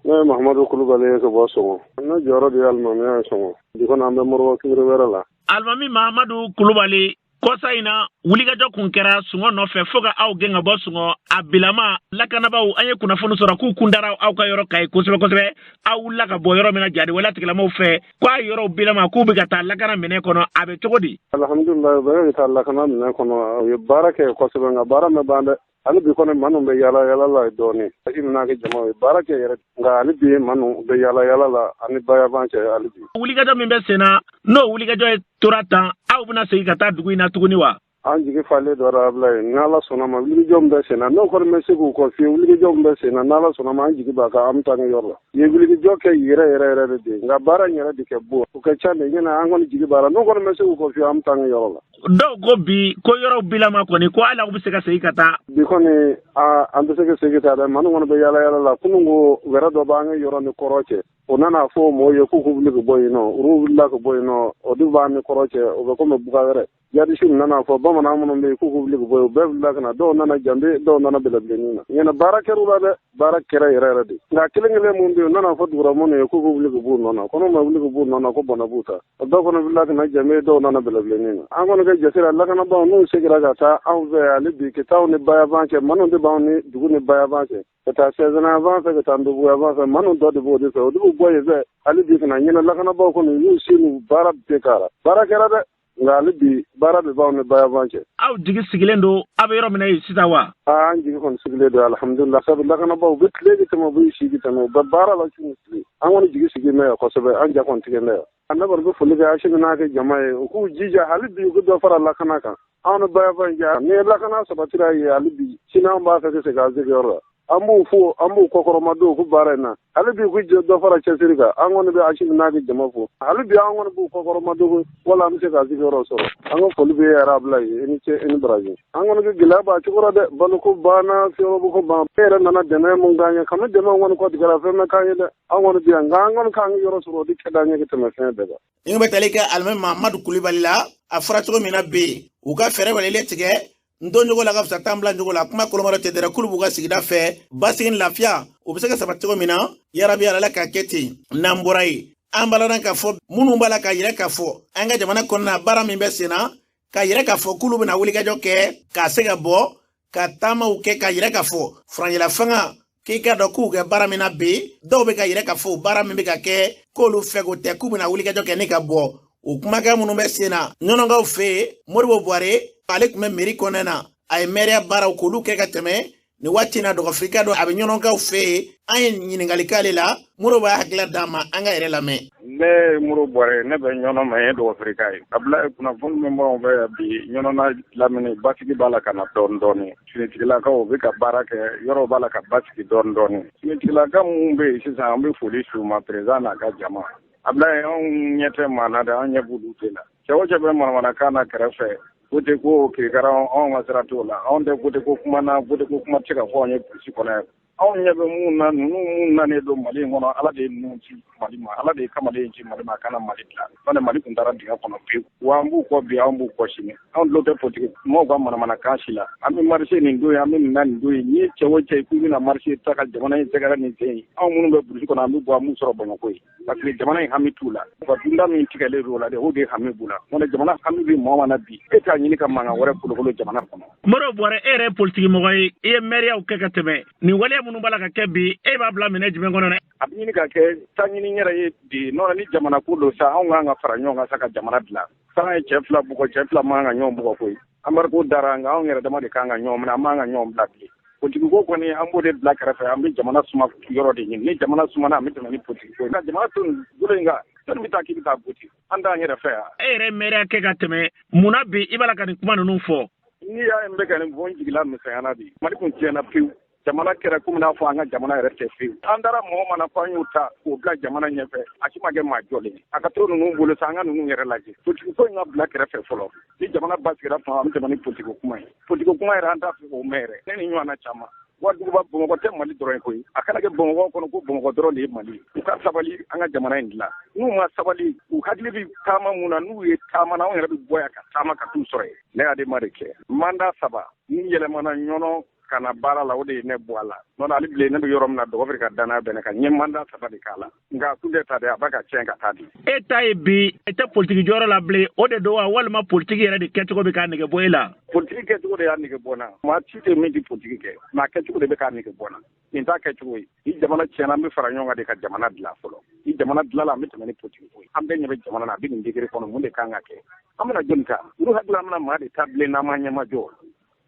Ne ye Mahamadu Kulubali ye ka bɔ Sɔngɔ. Ne jɔyɔrɔ de ye alimamiya ye Sɔngɔ. Bi kɔni an bɛ Moribo Kimiri wɛrɛ la. Alimami Mahamadu Kulubali, kɔsa in na wulikajɔ kun kɛra Sungɔ nɔfɛ fo ka aw gɛn ka bɔ Sungɔ. A bilama lakanabaaw, an ye kunnafoni sɔrɔ k'u kun dara aw ka yɔrɔ kan yen kosɛbɛ kosɛbɛ. Aw wulila ka bɔ yɔrɔ min na jariwala tigilamaw fɛ, k'a yɔrɔw bilama k'u bɛ ka taa lakana minɛ kɔnɔ, a bɛ cogo di? Alhamdulilayi, u bɛ ka taa lakana minɛ kɔnɔ, u ye baara kɛ kosɛbɛ, nka baara ma ban dɛ. Hali bi kɔni maa ninnu bɛ yaala yaala la dɔɔnin, i bɛna kɛ jama ye baara kɛ yɛrɛ, nka hali bi maa ninnu bɛ yaala yaala la ani bayaban cɛ hali bi. Wulikajɔ min bɛ sen na, n'o wulikajɔ ye tora tan, aw bɛna segin ka taa dugu in na tuguni wa? An jigi falen dɔ Abulaye, n'Ala sɔnna ma wulikajɔ min bɛ sen na, n'o kɔni bɛ se k'u kɔ fiyewu, wulikajɔ min bɛ sen na, n'Ala sɔnna ma an jigi b'a kan, an bɛ taa ni yɔrɔ la. U ye wulikajɔ kɛ yɛrɛ yɛrɛ yɛrɛ de, nka baara in yɛrɛ de kɛ bon, o ka ca de ɲɛna, an kɔni jigi b'a la, n'o kɔni bɛ se k'u kɔ fiyewu, an bɛ taa ni yɔrɔ la. Dɔw ko bi ko yɔrɔw bilama kɔni ko hali aw bɛ se ka segin ka taa. Bi kɔni an tɛ se ka segin ka taa dɛ, maa ninnu kɔni bɛ yaala yaala la, kunun ko wɛrɛ dɔ b'an ka yɔrɔ ni kɔrɔ cɛ. O nana fɔ mɔgɔw ye k'u wuli ka bɔ yen nɔ, olu wulila ka bɔ yen nɔ, o dun b'an ni kɔrɔ cɛ, o bɛ komi buga wɛrɛ. Jadisiw nana fɔ bamanan minnu bɛ yen k'u wuli ka bɔ yen, u bɛɛ wulila ka na, dɔw nana Janbe, dɔw nana Bɛlɛbilennin na. Ɲɛna baara kɛr'u la dɛ, baara kɛra yɛrɛ yɛrɛ de. Nka kelen kelen minnu bɛ yen, u nana fɔ dugura minnu ye k'u wuli ka b'u nɔ na, ko n'u ma wuli ka b'u nɔ na ko bɔnɛ b'u ta. Dɔw fana wulila ka na Janbe, dɔw nana Bɛlɛbilennin na. An kɔni ka jate la lakanabaaw n'u seginna ka taa anw fɛ hali bi, ka taa anw ni bayaban cɛ, maa ninnu de b'anw ni dugu ni bayaban cɛ. Ka taa Sɛzɛnɛ fan fɛ, ka taa Ndobugu fan fɛ, maa ninnu dɔ de b'o de fɛ, o de b'u bɔ yen fɛ hali bi ka na. Ɲɛna lakanabaaw kɔni u y'u sen n'u baara bɛɛ k'a la. Baara kɛra dɛ, nka hali bi baara de b'anw ni bayaban cɛ. Aw jigi sigilen don aw bɛ yɔrɔ min na yen sisan wa? An jigi kɔni sigilen don alhamdulilah, sabu lakanabaaw u bɛ tile ka tɛmɛ, u bɛ si ka tɛmɛ, u bɛ baara la su ni tile. An kɔni jigi sigilen bɛ yan kosɛbɛ, an ja kɔni tigɛ bɛ yan. An ne kɔni bɛ foli kɛ Asimi n'a kɛ jama ye, u k'u jija hali bi u k'u dɔ fara lakana kan. Anw ni bayaban cɛ, ni lakana sabatira yen hali bi, sini an b'a fɛ ka segin an sigiyɔrɔ la. An b'u fo, an b'u kɔkɔrɔma don u k'u baara in na. Hali bi k'u jɛ dɔ fara cɛsiri kan. An kɔni bɛ Asimi n'a kɛ jama fo. Hali bi an kɔni b'u kɔkɔrɔma don wala an bɛ se k'an sigiyɔrɔ sɔrɔ. An ka foli bɛ yɛrɛ Abulaye, i ni ce, i ni baraji. An kɔni ka gɛlɛya b'a cogo la dɛ, baloko banna, fiɲɛbɔ ban. E yɛrɛ nana dɛmɛ mun k'an ye, kami dɛmɛ kɔni kɔtigɛra, fɛn bɛ k'an ye dɛ. An kɔni bi yan, nka an kɔni k'an ka yɔrɔ sɔrɔ, o de ka d'an ye ka tɛmɛ fɛn bɛɛ kan. Ni bɛ tali kɛ alimami Mahamadu Kulibali la, a fɔra cogo min na bi, u ka fɛɛrɛ welelen tigɛ n don cogo la ka fisa tan bila cogo la, kuma kolomara tɛ dɛrɛ, k'olu b'u ka sigida fɛ basigi ni lafiya o bɛ se ka sabati cogo min na, yarabi Ala k'a kɛ ten. N'an bɔra yen, an b'a ladɔn k'a fɔ minnu b'a la k'a yira k'a fɔ an ka jamana kɔnɔna baara min bɛ sen na, k'a yira k'a fɔ k'olu bɛna wulikajɔ kɛ k'a se ka bɔ ka taamaw kɛ k'a yira k'a fɔ furancɛla fanga k'i k'a dɔn k'u kɛ baara min na bi, dɔw bɛ ka yira k'a fɔ baara min bɛ ka kɛ k'olu fɛ ko tɛ, k'u bɛna wulikajɔ kɛ ni ka bɔ. O kumakan minnu bɛ sen na Ɲɔnɔnkaw fɛ yen, Moribo Buware Ale tun bɛ mairie kɔnɔna na, a ye mɛriya baaraw k'olu kɛ ka tɛmɛ. Nin waati na, dɔgɔfirika don, a bɛ ɲɔnɔnkaw fɛ yen. An ye ɲininkali k'ale la. Moro b'a hakilila d'an ma, an ka yɛrɛ lamɛn. Ne ye Moro Bɔrɛ, ne bɛ Ɲɔnɔ, ma ye dɔgɔfirika ye. Abulaye, kunnafoni min b'anw fɛ yan bi, Ɲɔnɔ n'a lamini, basigi b'a la ka na dɔɔni dɔɔni. Finitigilakaw bɛ ka baara kɛ, yɔrɔw b'a la ka basigi dɔɔni dɔɔni. Finitigilaka minnu bɛ yen sisan, an bɛ foli s'u ma, président n'a ka jama. Abulaye, anw ɲɛ tɛ maa na dɛ, an ɲɛ b'olu de la. Cɛ o cɛ bɛ manamanakan na kɛrɛfɛ, vote ko kirikara, anw ka sira t'o la. Anw tɛ vote ko kuma na, vote ko kuma tɛ se ka fɔ anw ye brousse kɔnɔ yan. Anw ɲɛ bɛ mun na, ninnu mun nanen don Mali in kɔnɔ, Ala de ye ninnu ci Mali ma, Ala de ye kamalen ci Mali ma a kana Mali dilan. N'o tɛ, Mali tun taara dingɛ kɔnɔ pewu. Wa an b'u kɔ bi, an b'u kɔ sini. Anw tulo tɛ politiki maaw ka manamanakan si la. An bɛ marcher nin don ye, an bɛ nin na nin don ye. N'i ye cɛ o cɛ k'i bɛna marcher ta ka jamana in sɛgɛrɛ nin sen ye, anw minnu bɛ brousse kɔnɔ, an bɛ bɔ, an b'u sɔrɔ Bamakɔ yen, parce que jamana in hami t'u la. U ka dunda min tigɛlen don o la dɛ, o de hami b'u la. N'o tɛ, jamana hami bɛ mɔgɔ min na bi, e t'a ɲini ka mankan wɛrɛ kolokolo jamana kɔnɔ. Moro Bɔrɛ, e yɛrɛ ye politiki mɔgɔ ye, i ye mɛriyaw kɛ ka tɛmɛ. Nin waleya minnu b'a la ka kɛ bi, e b'a bila minɛ jumɛn kɔnɔ? A bɛ ɲini ka kɛ taa ɲini yɛrɛ ye bi. N'o ni jamana ko don sa, anw kan ka fara ɲɔgɔn kan sa ka jamana dilan. San ye cɛ fila bugɔ, cɛ fila man kan ka ɲɔgɔn bugɔ koyi. Embargo dara, nka anw yɛrɛ dama de kan ka ɲɔgɔn minɛ, an man kan ka ɲɔgɔn bila bilen. Politiki ko kɔni, an b'o de bila kɛrɛfɛ. An bɛ jamana suma yɔrɔ de ɲini. Ni jamana sumana, an bɛ tɛmɛ ni politiki ko ye. Nka jamana to nin bolo in kan, jɔnni bɛ taa k'i bɛ taa voter? An t'an yɛrɛ fɛ yan. E yɛrɛ mɛriya kɛ ka tɛmɛ, mun na bi i b'a la ka nin kuma ninnu fɔ? N'i y'a ye n bɛ ka nin fɔ, n jigila misɛnyana bi. Mali kun tiɲɛna pewu, jamana kɛra komi n'a fɔ an ka jamana yɛrɛ tɛ fewu. An taara mɔgɔ mana ko an y'u ta k'o bila jamana ɲɛfɛ, a si ma kɛ maa jɔlen. A ka to ninnu bolo sa, an ka ninnu yɛrɛ lajɛ. Politiki ko in ka bila kɛrɛfɛ fɔlɔ. Ni jamana basigira tuma, an bɛ tɛmɛ ni politiki kuma ye. Politiki kuma yɛrɛ, an t'a fɛ k'o mɛn yɛrɛ, ne ni ɲɔgɔnna caman. Wa duguba, Bamakɔ tɛ Mali dɔrɔn ye koyi. A kana kɛ Bamakɔ kɔnɔ ko Bamakɔ dɔrɔn de ye Mali ye. U ka sabali, an ka jamana in dilan. N'u ma sabali, u hakili bɛ taama mun na, n'u ye taama na, anw yɛrɛ bɛ bɔ yan ka taama ka t'u sɔrɔ yen. Ne y'Adema de kɛ mandat 3 ni yɛlɛmana Ɲɔnɔ ka na baara la, o de ye ne bɔ a la. N'o tɛ, hali bilen ne bɛ yɔrɔ min na, Dɔgɔfiri ka danaya bɛ ne kan. N ye mandat 3 de k'a la, nka kun tɛ ta dɛ, a b'a ka tiɲɛ ka taa di. E ta ye bi, e tɛ politiki jɔyɔrɔ la bilen, o de don wa, walima politiki yɛrɛ de kɛcogo bɛ k'a nege bɔ e la? Politiki kɛcogo de y'a nege bɔ n na. Maa ci tɛ min tɛ politiki kɛ, mɛ a kɛcogo de bɛ k'a nege bɔ n na. Nin t'a kɛcogo ye. Ni jamana tiɲɛna, an bɛ fara ɲɔgɔn kan de ka jamana dilan fɔlɔ. Ni jamana dilanla, an bɛ tɛmɛ ni politiki ko ye. An bɛɛ ɲɛ bɛ jamana na, a bɛ nin degré kɔnɔ, mun de kan ka kɛ? An bɛna jɔnni ta? Olu hakili, an bɛna maa de ta bilen n'an ma ɲɛmajɔ.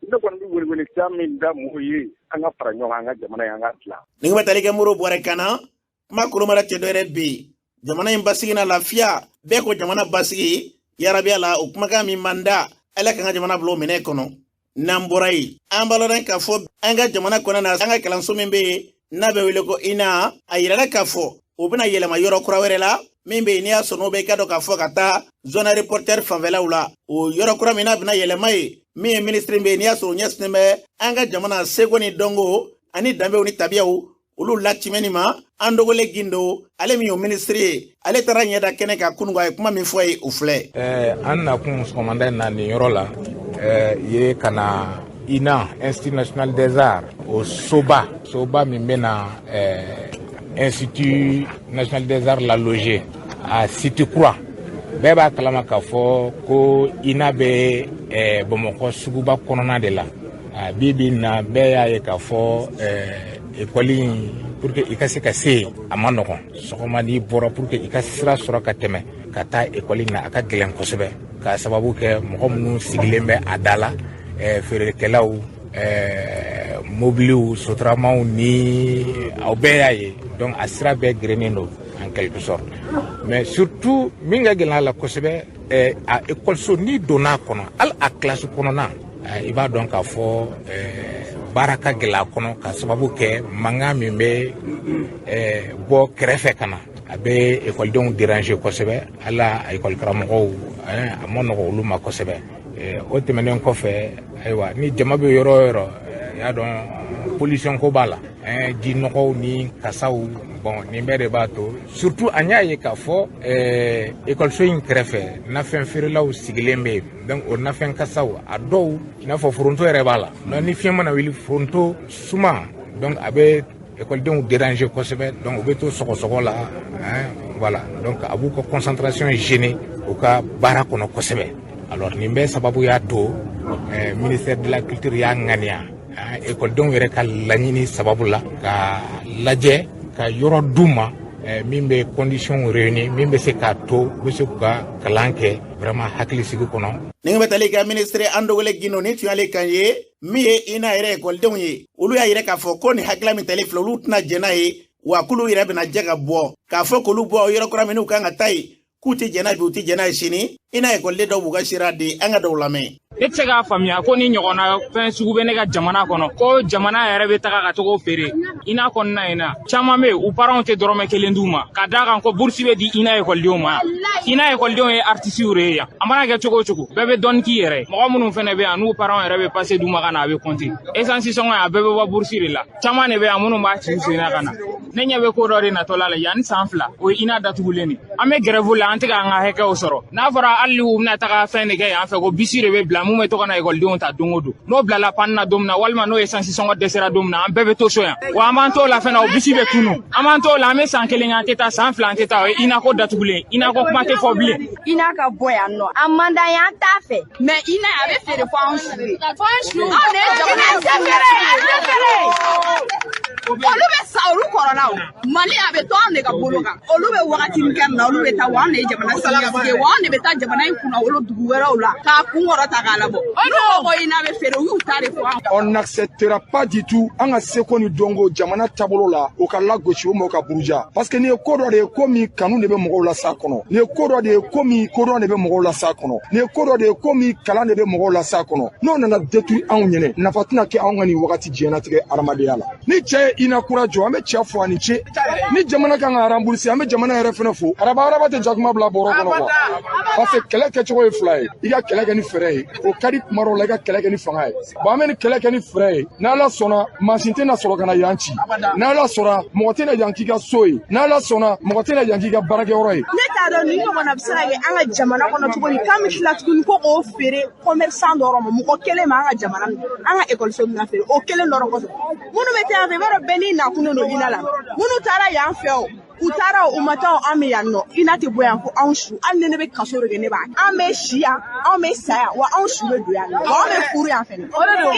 Ne kɔni bɛ welewele da min da mɔgɔw ye, an ka fara ɲɔgɔn kan, an ka jamana ye, an ka dilan. Nin bɛ tali kɛ Moro Bɔrɛ kan na. Kuma kolomara cɛ dɔ yɛrɛ bɛ yen, jamana in basigi na lafiya bɛɛ ko jamana basigi yarabiya la, o kumakan min man da. Ala k'an ka jamana bila o minɛ kɔnɔ. N'an bɔra yen, an b'a lɔn k'a fɔ an ka jamana kɔnɔ na, an ka kalanso min bɛ yen n'a bɛ wele ko INA, a yirala k'a fɔ o bɛna yɛlɛma yɔrɔ kura wɛrɛ la min bɛ yen, n'i y'a sɔrɔ n'o bɛ, i ka dɔn k'a fɔ ka taa zone aéroportuaire fanfɛlaw la. O yɔrɔ kura min n'a bɛna yɛlɛma yen, min ye minisiri bɛ yen, n'i y'a sɔrɔ o ɲɛsinnen bɛ an ka jamana seko ni dɔnko ani danbew ni tabiyaw olu latimɛni ma, an dogole Gindo, ale min y'o minisiri ye, ale taara ɲɛda kɛnɛ kan kununko. A ye kuma min fɔ ye, o filɛ. An nakun sɔgɔmada in na nin yɔrɔ la ye ka na INA, Institut national des arts, o soba min bɛna Institut national des arts la loger a site kura. Bɛɛ b'a kalama k'a fɔ ko INA bɛ Bamakɔ suguba kɔnɔna de la. Bi bi in na, bɛɛ y'a ye k'a fɔ ekɔli in, pour que i ka se ka se yen, a ma nɔgɔn. Sɔgɔma n'i bɔra, pour que i ka sira sɔrɔ ka tɛmɛ ka taa ekɔli na, a ka gɛlɛn kosɛbɛ, k'a sababu kɛ mɔgɔ minnu sigilen bɛ a da la, feerekɛlaw, mobiliw, sotaramaw, ni aw bɛɛ y'a ye. Donc a sira bɛɛ gerennen don en quelque sorte. Mais surtout, min ka gɛlɛn a la kosɛbɛ, a ekɔliso, n'i donna a kɔnɔ, hali a kilasi kɔnɔna, i b'a dɔn k'a fɔ baara ka gɛlɛn a kɔnɔ, ka sababu kɛ mankan min bɛ bɔ kɛrɛfɛ ka na, a bɛ ekɔlidenw déranger kosɛbɛ. Hali a ekɔli karamɔgɔw, a ma nɔgɔ olu ma kosɛbɛ. O tɛmɛnen kɔfɛ, ayiwa, ni jama bɛ yɔrɔ o yɔrɔ, i y'a dɔn pollution ko b'a la, ji nɔgɔw ni kasaw. Bon, nin bɛɛ de b'a to, surtout an y'a ye k'a fɔ ekɔliso in kɛrɛfɛ, nafɛn feerelaw sigilen bɛ yen. Donc o nafɛn kasaw, a dɔw i n'a fɔ foronto yɛrɛ b'a la. Donc ni fiɲɛ mana wuli, foronto suma, donc a bɛ ekɔlidenw déranger kosɛbɛ. Donc u bɛ to sɔgɔsɔgɔ la, voilà. Donc a b'u ka concentration gêner u ka baara kɔnɔ kosɛbɛ. Alors nin bɛɛ sababu y'a to ministère de la culture y'a ŋaniya, ekɔlidenw yɛrɛ ka laɲini sababu la, ka lajɛ ka yɔrɔ d'u ma. Min bɛ condition réuni, min bɛ se k'a to u bɛ se k'u ka kalan kɛ vraiment hakilisigi kɔnɔ. Nin bɛ tali kɛ ministre Andogole Guindo ni tun y'ale kan ye, min ye INA yɛrɛ ekɔlidenw ye, olu y'a yira k'a fɔ ko nin hakilila min tali filɛ, olu tɛna jɛn n'a ye, wa k'olu yɛrɛ bɛna jɛ ka bɔ k'a fɔ k'olu bɔ yɔrɔ kura minnu kan ka taa yen, k'u tɛ jɛn n'a ye bi, u tɛ jɛn n'a ye sini. INA ekɔliden dɔw b'u ka sira di, an ka dɔw lamɛn. Ne tɛ se k'a faamuya ko ni ɲɔgɔnna fɛn sugu bɛ ne ka jamana kɔnɔ, ko jamana yɛrɛ bɛ taga ka togo feere INA kɔnɔna in na. Caman bɛ yen, u parents tɛ dɔrɔmɛ kelen d'u ma, ka d'a kan ko bourse bɛ di INA ekɔlidenw ma. INA ekɔlidenw ye artistes de ye yan. A mana kɛ cogo o cogo, bɛɛ bɛ dɔɔni k'i yɛrɛ ye. Mɔgɔ minnu fana bɛ yan, n'u parents yɛrɛ bɛ passe d'u ma ka na, a bɛ compter. Essence sɔngɔ a bɛɛ bɛ bɔ bourse de la. Caman de bɛ yan minnu b'a ci u sen na ka na. Ne ɲɛ bɛ ko dɔ de natɔla la yanni san 2, o ye INA datugulen de. An bɛ grève la, an tɛ k'an ka hakɛw sɔrɔ. N'a fɔra hali u bɛna taga fɛn de kɛ yan fɛ, ko bisi de bɛ bila mun bɛ to ka na ekɔlidenw ta don o don, n'o bilala panne na don min na, walima n'o essence sɔngɔ dɛsɛra don min na, an bɛɛ bɛ to so yan. Wa an b'an t'o la fɛnɛ, o bisi bɛ tunu. An b'an t'o la, an bɛ san 1 kɛ an tɛ taa, san 2 an tɛ taa, o ye INA ko datugulen. INA ko kuma tɛ fɔ bilen. INA ka bɔ yan nɔ, a man d'an ye, an t'a fɛ. Mais INA a bɛ feere fo anw su de. Fo an su. Anw de ye jamana in feere. Olu bɛ sa, olu kɔrɔla o. Mali a bɛ to anw de ka bolo kan. Olu bɛ wagati min kɛ nin na, olu bɛ taa, wa anw de ye jamana siniɲɛsigi ye, wa anw de bɛ taa jamana in kunna wolo dugu wɛrɛw la k'a kun kɔrɔta k'a labɔ. N'u ko ko INA bɛ feere, u y'u ta de fɔ anw. On n'acceptera pas du tout an ka seko ni dɔnko jamana taabolo la, o ka lagosi, o mɔgɔw ka buruja, parce que nin ye ko dɔ de ye, ko min kanu de bɛ mɔgɔw la s'a kɔnɔ. Nin ye ko dɔ de ye, ko min kodɔn de bɛ mɔgɔw la s'a kɔnɔ. Nin ye ko dɔ de ye, ko min kalan de bɛ mɔgɔw la s'a kɔnɔ. N'o nana détruire anw ɲɛnɛ, nafa tɛna kɛ anw ka nin wagati diɲɛnatigɛ adamadenya la. Ni cɛ ye INA kura jɔ, an bɛ cɛ fo ani ce. Ni jamana kan ka rembourser, an bɛ jamana yɛrɛ fɛnɛ fo. Araba tɛ jakuma bila bɔrɔ kɔnɔ quoi, parce que kɛlɛ kɛcogo ye fila ye. I ka kɛlɛ kɛ ni fɛɛrɛ ye, o ka di kuma dɔw la, i ka kɛlɛ kɛ ni fanga ye. Bon, an bɛ nin kɛlɛ kɛ ni fɛɛrɛ ye. N'Ala sɔnna, mansin tɛna sɔrɔ ka na yan ci. N'Ala sɔnna, mɔgɔ tɛna yan k'i ka so ye. N'Ala sɔnna, mɔgɔ tɛna yan k'i ka baarakɛyɔrɔ ye. Ne t'a dɔn nin ɲɔgɔnna bɛ se ka kɛ an ka jamana kɔnɔ cogo di, k'an bɛ tila tuguni ko k'o feere commerçant dɔrɔn ma, mɔgɔ kelen ma. An ka jamana, an ka ekɔliso bɛna feere o kelen dɔrɔn kɔsɔn. Minnu bɛ taa yan fɛ, i b'a dɔn bɛɛ n'i nakun de don INA la. Minnu taara yan fɛ, o u taara, u ma taa, an bɛ yan nɔ. INA tɛ bɔ yan fo anw su. Hali ni ne bɛ kaso de kɛ, ne b'a kɛ. An bɛ si yan, anw bɛ sa yan, wa anw su bɛ don yan nɔ, wa anw bɛ furu yan fɛnɛ.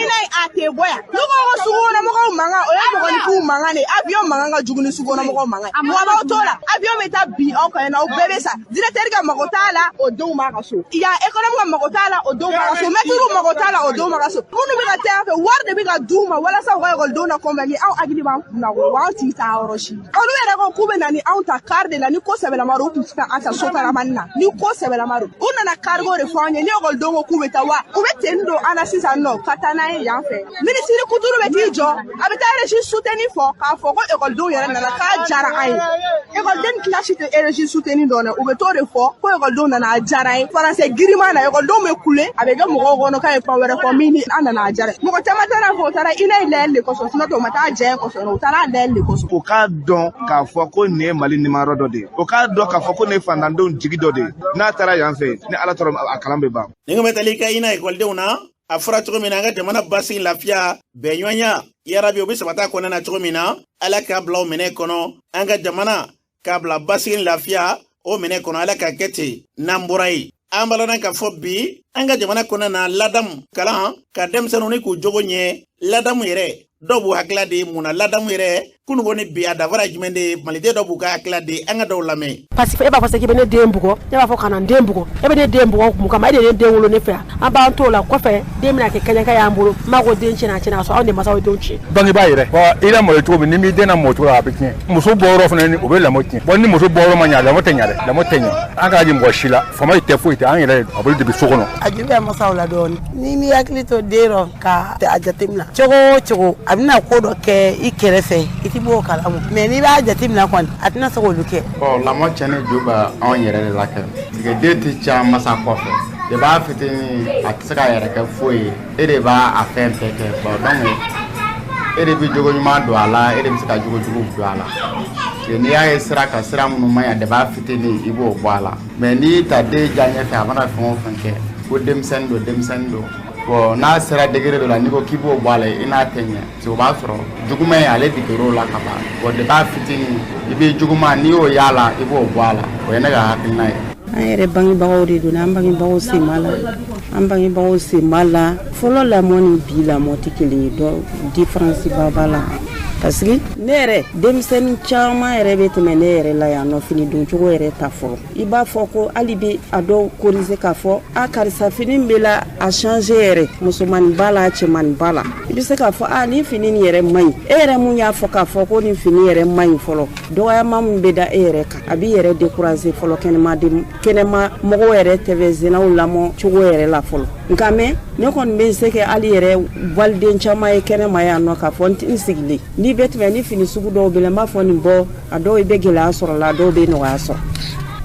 INA a tɛ bɔ yan. N'u ko ko sugukɔnɔmɔgɔw mankan, o ye mɔgɔninfinw mankan de ye. Avion mankan ka jugu ni sugukɔnɔmɔgɔw mankan ye. Wa b'aw t'o la, avion bɛ taa bin aw kan yen nɔ, aw bɛɛ bɛ sa. Directeur ka mago t'a la, o denw b'a ka so. Yan économe ka mago t'a la, o denw b'a ka so. Maître mago t'a la, o denw b'a ka so. Minnu bɛ ka taa yan fɛ, wari de bɛ ka d'u ma walasa u ka ekɔlidenw na convaincre. Anw hakili b'an kun na, wa anw t'i taa yɔrɔ si. Olu yɛrɛ ko k'u bɛ na ni anw ta car de la. Ni ko sɛbɛlama don, u tun tɛ taa an ta sotaramani na. Ni ko sɛbɛlama don, u nana cargo de fɔ an ye. Ni ekɔlidenw ko k'u bɛ taa, wa u bɛ tenue don an na sisan nɔ ka taa n'an ye yan fɛ. Minisiri kuturu bɛ t'i jɔ, a bɛ taa régie soutenue fɔ k'a fɔ ko ekɔlidenw yɛrɛ nana k'a diyara an ye. Ekɔliden kilasi tɛ régie soutenue dɔn dɛ, u bɛ t'o de fɔ ko ekɔlidenw nana a diyara an ye. Faransɛ giriman na, ekɔlidenw bɛ kule, a bɛ kɛ mɔgɔw kɔnɔ k'a ye kuma wɛrɛ fɔ min ni an nana a diyara. Mɔgɔ caman taara fɔ u taara INA in layɛli de kosɔn, sinon u ma taa diya kosɔn, u taara a layɛli de kosɔn. U k'a dɔn k'a fɔ ko nin ye Mali nimayɔrɔ dɔ de ye, o k'a dɔn k'a fɔ ko nin ye fantandenw jigi dɔ de ye. N'a taara yan fɛ, ni Ala tɔrɔ, a kalan bɛ ban. Nin kun bɛ tali kɛ INA ekɔlidenw na. A fɔra cogo min na, an ka jamana basigi, lafiya, bɛnɲɔgɔnya, yarabi o bɛ sabati a kɔnɔna na cogo min na, Ala k'a bila o minɛ kɔnɔ. An ka jamana k'a bila basigi, lafiya o minɛ kɔnɔ, Ala k'a kɛ ten. N'an bɔra yen, an balana k'a fɔ bi an ka jamana kɔnɔna na, ladamu kalan ka denmisɛnninw ni k'u jogo ɲɛ. Ladamu yɛrɛ, dɔw b'u hakilila di mun na ladamu yɛrɛ kununko ni bi a dafara jumɛn de ye? Maliden dɔw b'u ka hakilila di, an ka dɔw lamɛn. Parce que e b'a fɔ k'i bɛ ne den bugɔ, ne b'a fɔ ka na n den bugɔ. E bɛ ne den bugɔ mun kama? E de ye ne den wolo ne fɛ yan. An b'an t'o la kɔfɛ, den bɛna kɛ kɛɲɛkɛ y'an bolo. N b'a ko den tiɲɛna, a tiɲɛna, ka sɔrɔ anw de masaw ye denw tiɲɛ. Bangebaa yɛrɛ, bon, i lamɔ cogo min, ni m'i den lamɔ cogo la, a bɛ tiɲɛ. Muso bɔyɔrɔ fana, o bɛ lamɔ tiɲɛ. Bon, ni muso bɔyɔrɔ ma ɲɛ, lamɔ tɛ ɲɛ dɛ, lamɔ tɛ ɲɛ. An k'a di mɔgɔ si la, faama tɛ, foyi tɛ, an yɛrɛ a bolo de bɛ so kɔnɔ. A juru bɛ masaw la dɔɔnin. N'i m'i hakili to den rɔ ka a jateminɛ cogo o cogo, a bɛna ko dɔ kɛ i kɛrɛfɛ, i ti b'o kalama. Mais n'i b'a jateminɛ kɔni, a tɛna se k'olu kɛ. Bon, lamɔ tiɲɛni jo bɛ anw yɛrɛ de la kɛ, parce que den tɛ tiɲɛ masa kɔfɛ. De b'a fitinin, a tɛ se k'a yɛrɛ kɛ foyi ye, e de b'a a fɛn bɛɛ kɛ. Bon, donc e de bɛ jogo ɲuman don a la, e de bɛ se ka jogo jugu don a la. N'i y'a ye sira kan, sira minnu man ɲi, de b'a fitinin, i b'o bɔ a la. Mais n'i y'i ta den diya ɲɛfɛ, a mana fɛn o fɛn kɛ, ko denmisɛnnin don, denmisɛnnin don. Bon, n'a sera degré dɔ la, n'i ko k'i b'o bɔ a la, i n'a tɛ ɲɛ, parce que o b'a sɔrɔ juguman in ale deger'o la ka ban. Bon, de b'a fitinin, i bɛ juguman, n'i y'o y'a la, i b'o bɔ a la. O ye ne ka hakilina ye. An yɛrɛ bangebagaw de don, an bangebagaw sen b'a la, an bangebagaw sen b'a la. Fɔlɔ lamɔ ni bi lamɔ tɛ kelen ye, dɔ différence ba b'a la. Parce que ne yɛrɛ, denmisɛnnin caman yɛrɛ bɛ tɛmɛ ne yɛrɛ la yan nɔ, fini doncogo yɛrɛ ta fɔlɔ. I b'a fɔ ko hali bi a dɔw corriger k'a fɔ a karisa, fini bɛ la a changer yɛrɛ, musomanin b'a la, cɛmanin b'a la. I bɛ se k'a fɔ a nin fini nin yɛrɛ man ɲi. E yɛrɛ mun y'a fɔ k'a fɔ ko nin fini yɛrɛ man ɲi fɔlɔ, dɔgɔyama min bɛ da e yɛrɛ kan, a b'i yɛrɛ décourager fɔlɔ. Kɛnɛma kɛnɛma mɔgɔw yɛrɛ tɛ zenaw lamɔ cogo yɛrɛ la fɔlɔ. Nka mɛ ne kɔni bɛ se kɛ hali yɛrɛ waliden caman ye kɛnɛma yan nɔ k'a fɔ n sigilen, n'i bɛ tɛmɛ ni fini sugu dɔw bɛ la, n b'a fɔ nin bɔ. A dɔw i bɛ gɛlɛya sɔrɔ la, a dɔw bɛ nɔgɔya sɔrɔ.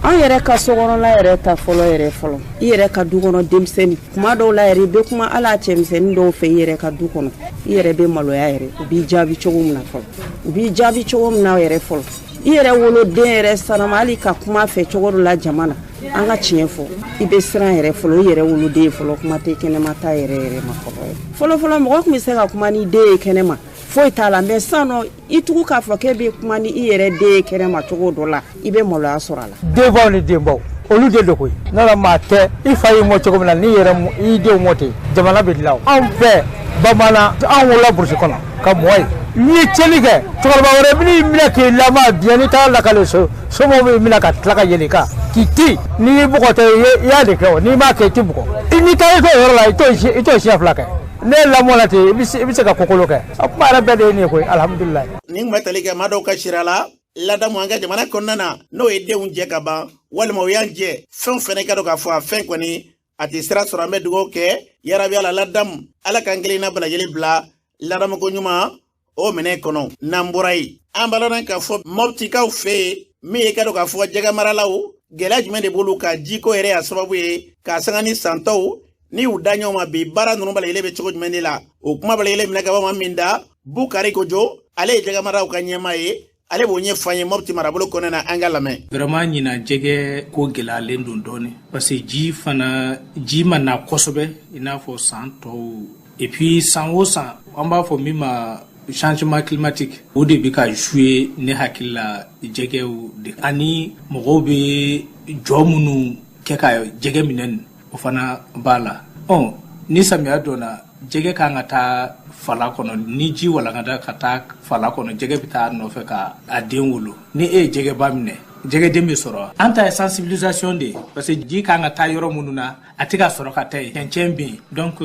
An yɛrɛ ka sokɔnɔla yɛrɛ ta fɔlɔ yɛrɛ fɔlɔ, i yɛrɛ ka du kɔnɔ denmisɛnnin, kuma dɔw la yɛrɛ, i bɛ kuma hali a cɛmisɛnnin dɔw fɛ i yɛrɛ ka du kɔnɔ, i yɛrɛ bɛ maloya yɛrɛ. U b'i jaabi cogo min na fɔlɔ, u b'i jaabi cogo min na yɛrɛ fɔlɔ, i yɛrɛ woloden yɛrɛ sanama, hali ka kuma fɛ cogo dɔ la jama na, an ka tiɲɛ fɔ, i bɛ siran yɛrɛ fɔlɔ, i yɛrɛ woloden fɔlɔ, kuma tɛ kɛnɛma ta yɛrɛ yɛrɛ ma fɔlɔ. Fɔlɔ fɔlɔ, mɔgɔ tun bɛ se ka kuma ni den ye kɛnɛma, foyi t'a la. Mɛ sisan nɔ, i tugu k'a fɔ k'e bɛ kuma ni i yɛrɛ den ye kɛnɛma cogo dɔ la, i bɛ maloya sɔrɔ a la. Denbaw ni denbaw, olu de don koyi. N'a maa tɛ i fa y'i mɔ cogo min na, n'i yɛrɛ i denw mɔ ten, jamana bɛ dilan. Anw fɛ bamanan, anw wolola burusi kɔnɔ ka mɔ ye. N'i ye tiɲɛni kɛ, cɛkɔrɔba wɛrɛ bɛn'i minɛ k'i lamɔ biɲɛ. N'i taara lakale so, somɔgɔw b'i minɛ ka tila ka yɛlɛ i kan k'i ti. N'i y'i bugɔ tɛ, i y'a de kɛ o. N'i m'a kɛ, i t'i bugɔ. N'i taara i t'o yɔrɔ la, i t'o siɲɛ fila kɛ. Ne lamɔ la ten, i bɛ se ka kokolo kɛ. A kuma yɛrɛ bɛɛ de ye nin ye koyi, alihamudulilayi. Nin tun bɛ tali kɛ maa dɔw ka sira la ladamu an ka jamana kɔnɔna na, n'o ye denw jɛ ka ban walima o y'an jɛ fɛn fɛnɛ ka dɔn k'a fɔ a fɛn kɔni a tɛ sira sɔrɔ. An bɛ dugawu kɛ yarabi ala ladamu, Ala k'an kelenna bɛɛ lajɛlen bila ladamuko ɲuman o minɛ kɔnɔ. N'an bɔra yen, an b'a lɔn k'a fɔ Mɔptikaw fɛ yen, min ye ka dɔn k'a fɔ jɛgɛmaralaw, gɛlɛya jumɛn de b'olu ka jiko yɛrɛ y'a sababu ye k'a sanga ni santɔw ni y'u da ɲɔgɔn ma bi, baara ninnu bɛɛ lajɛlen bɛ cogo jumɛn de la? O kuma bɛɛ lajɛlen minɛ ka bɔ maa min da, Bukari Kojo, ale ye jɛgɛmaralaw ka ɲɛmaa ye, ale b'o ɲɛfɔ an ye Mɔpti marabolo kɔnɔna na. An ka lamɛn. Vraiment, ɲinan jɛgɛ ko gɛlɛyalen don dɔɔni, parce que ji fana, ji ma na kosɛbɛ i n'a fɔ san tɔw. Et puis san o san, an b'a fɔ min ma changement climatique, o de bɛ ka jouer ne hakili la jɛgɛw de ani mɔgɔw bɛ jɔ minnu kɛ ka jɛgɛ minɛ nin, o fana b'a la. Ɔ ni samiya donna, jɛgɛ kan ka taa fala kɔnɔ. Ni ji walankata ka taa fala kɔnɔ, jɛgɛ bɛ taa nɔfɛ ka a den wolo. Ni e ye jɛgɛba minɛ, jɛgɛden bɛ sɔrɔ. An ta ye sensibilisation de ye, parce que ji kan ka taa yɔrɔ minnu na, a tɛ ka sɔrɔ ka taa yen, cɛncɛn bɛ yen. Donc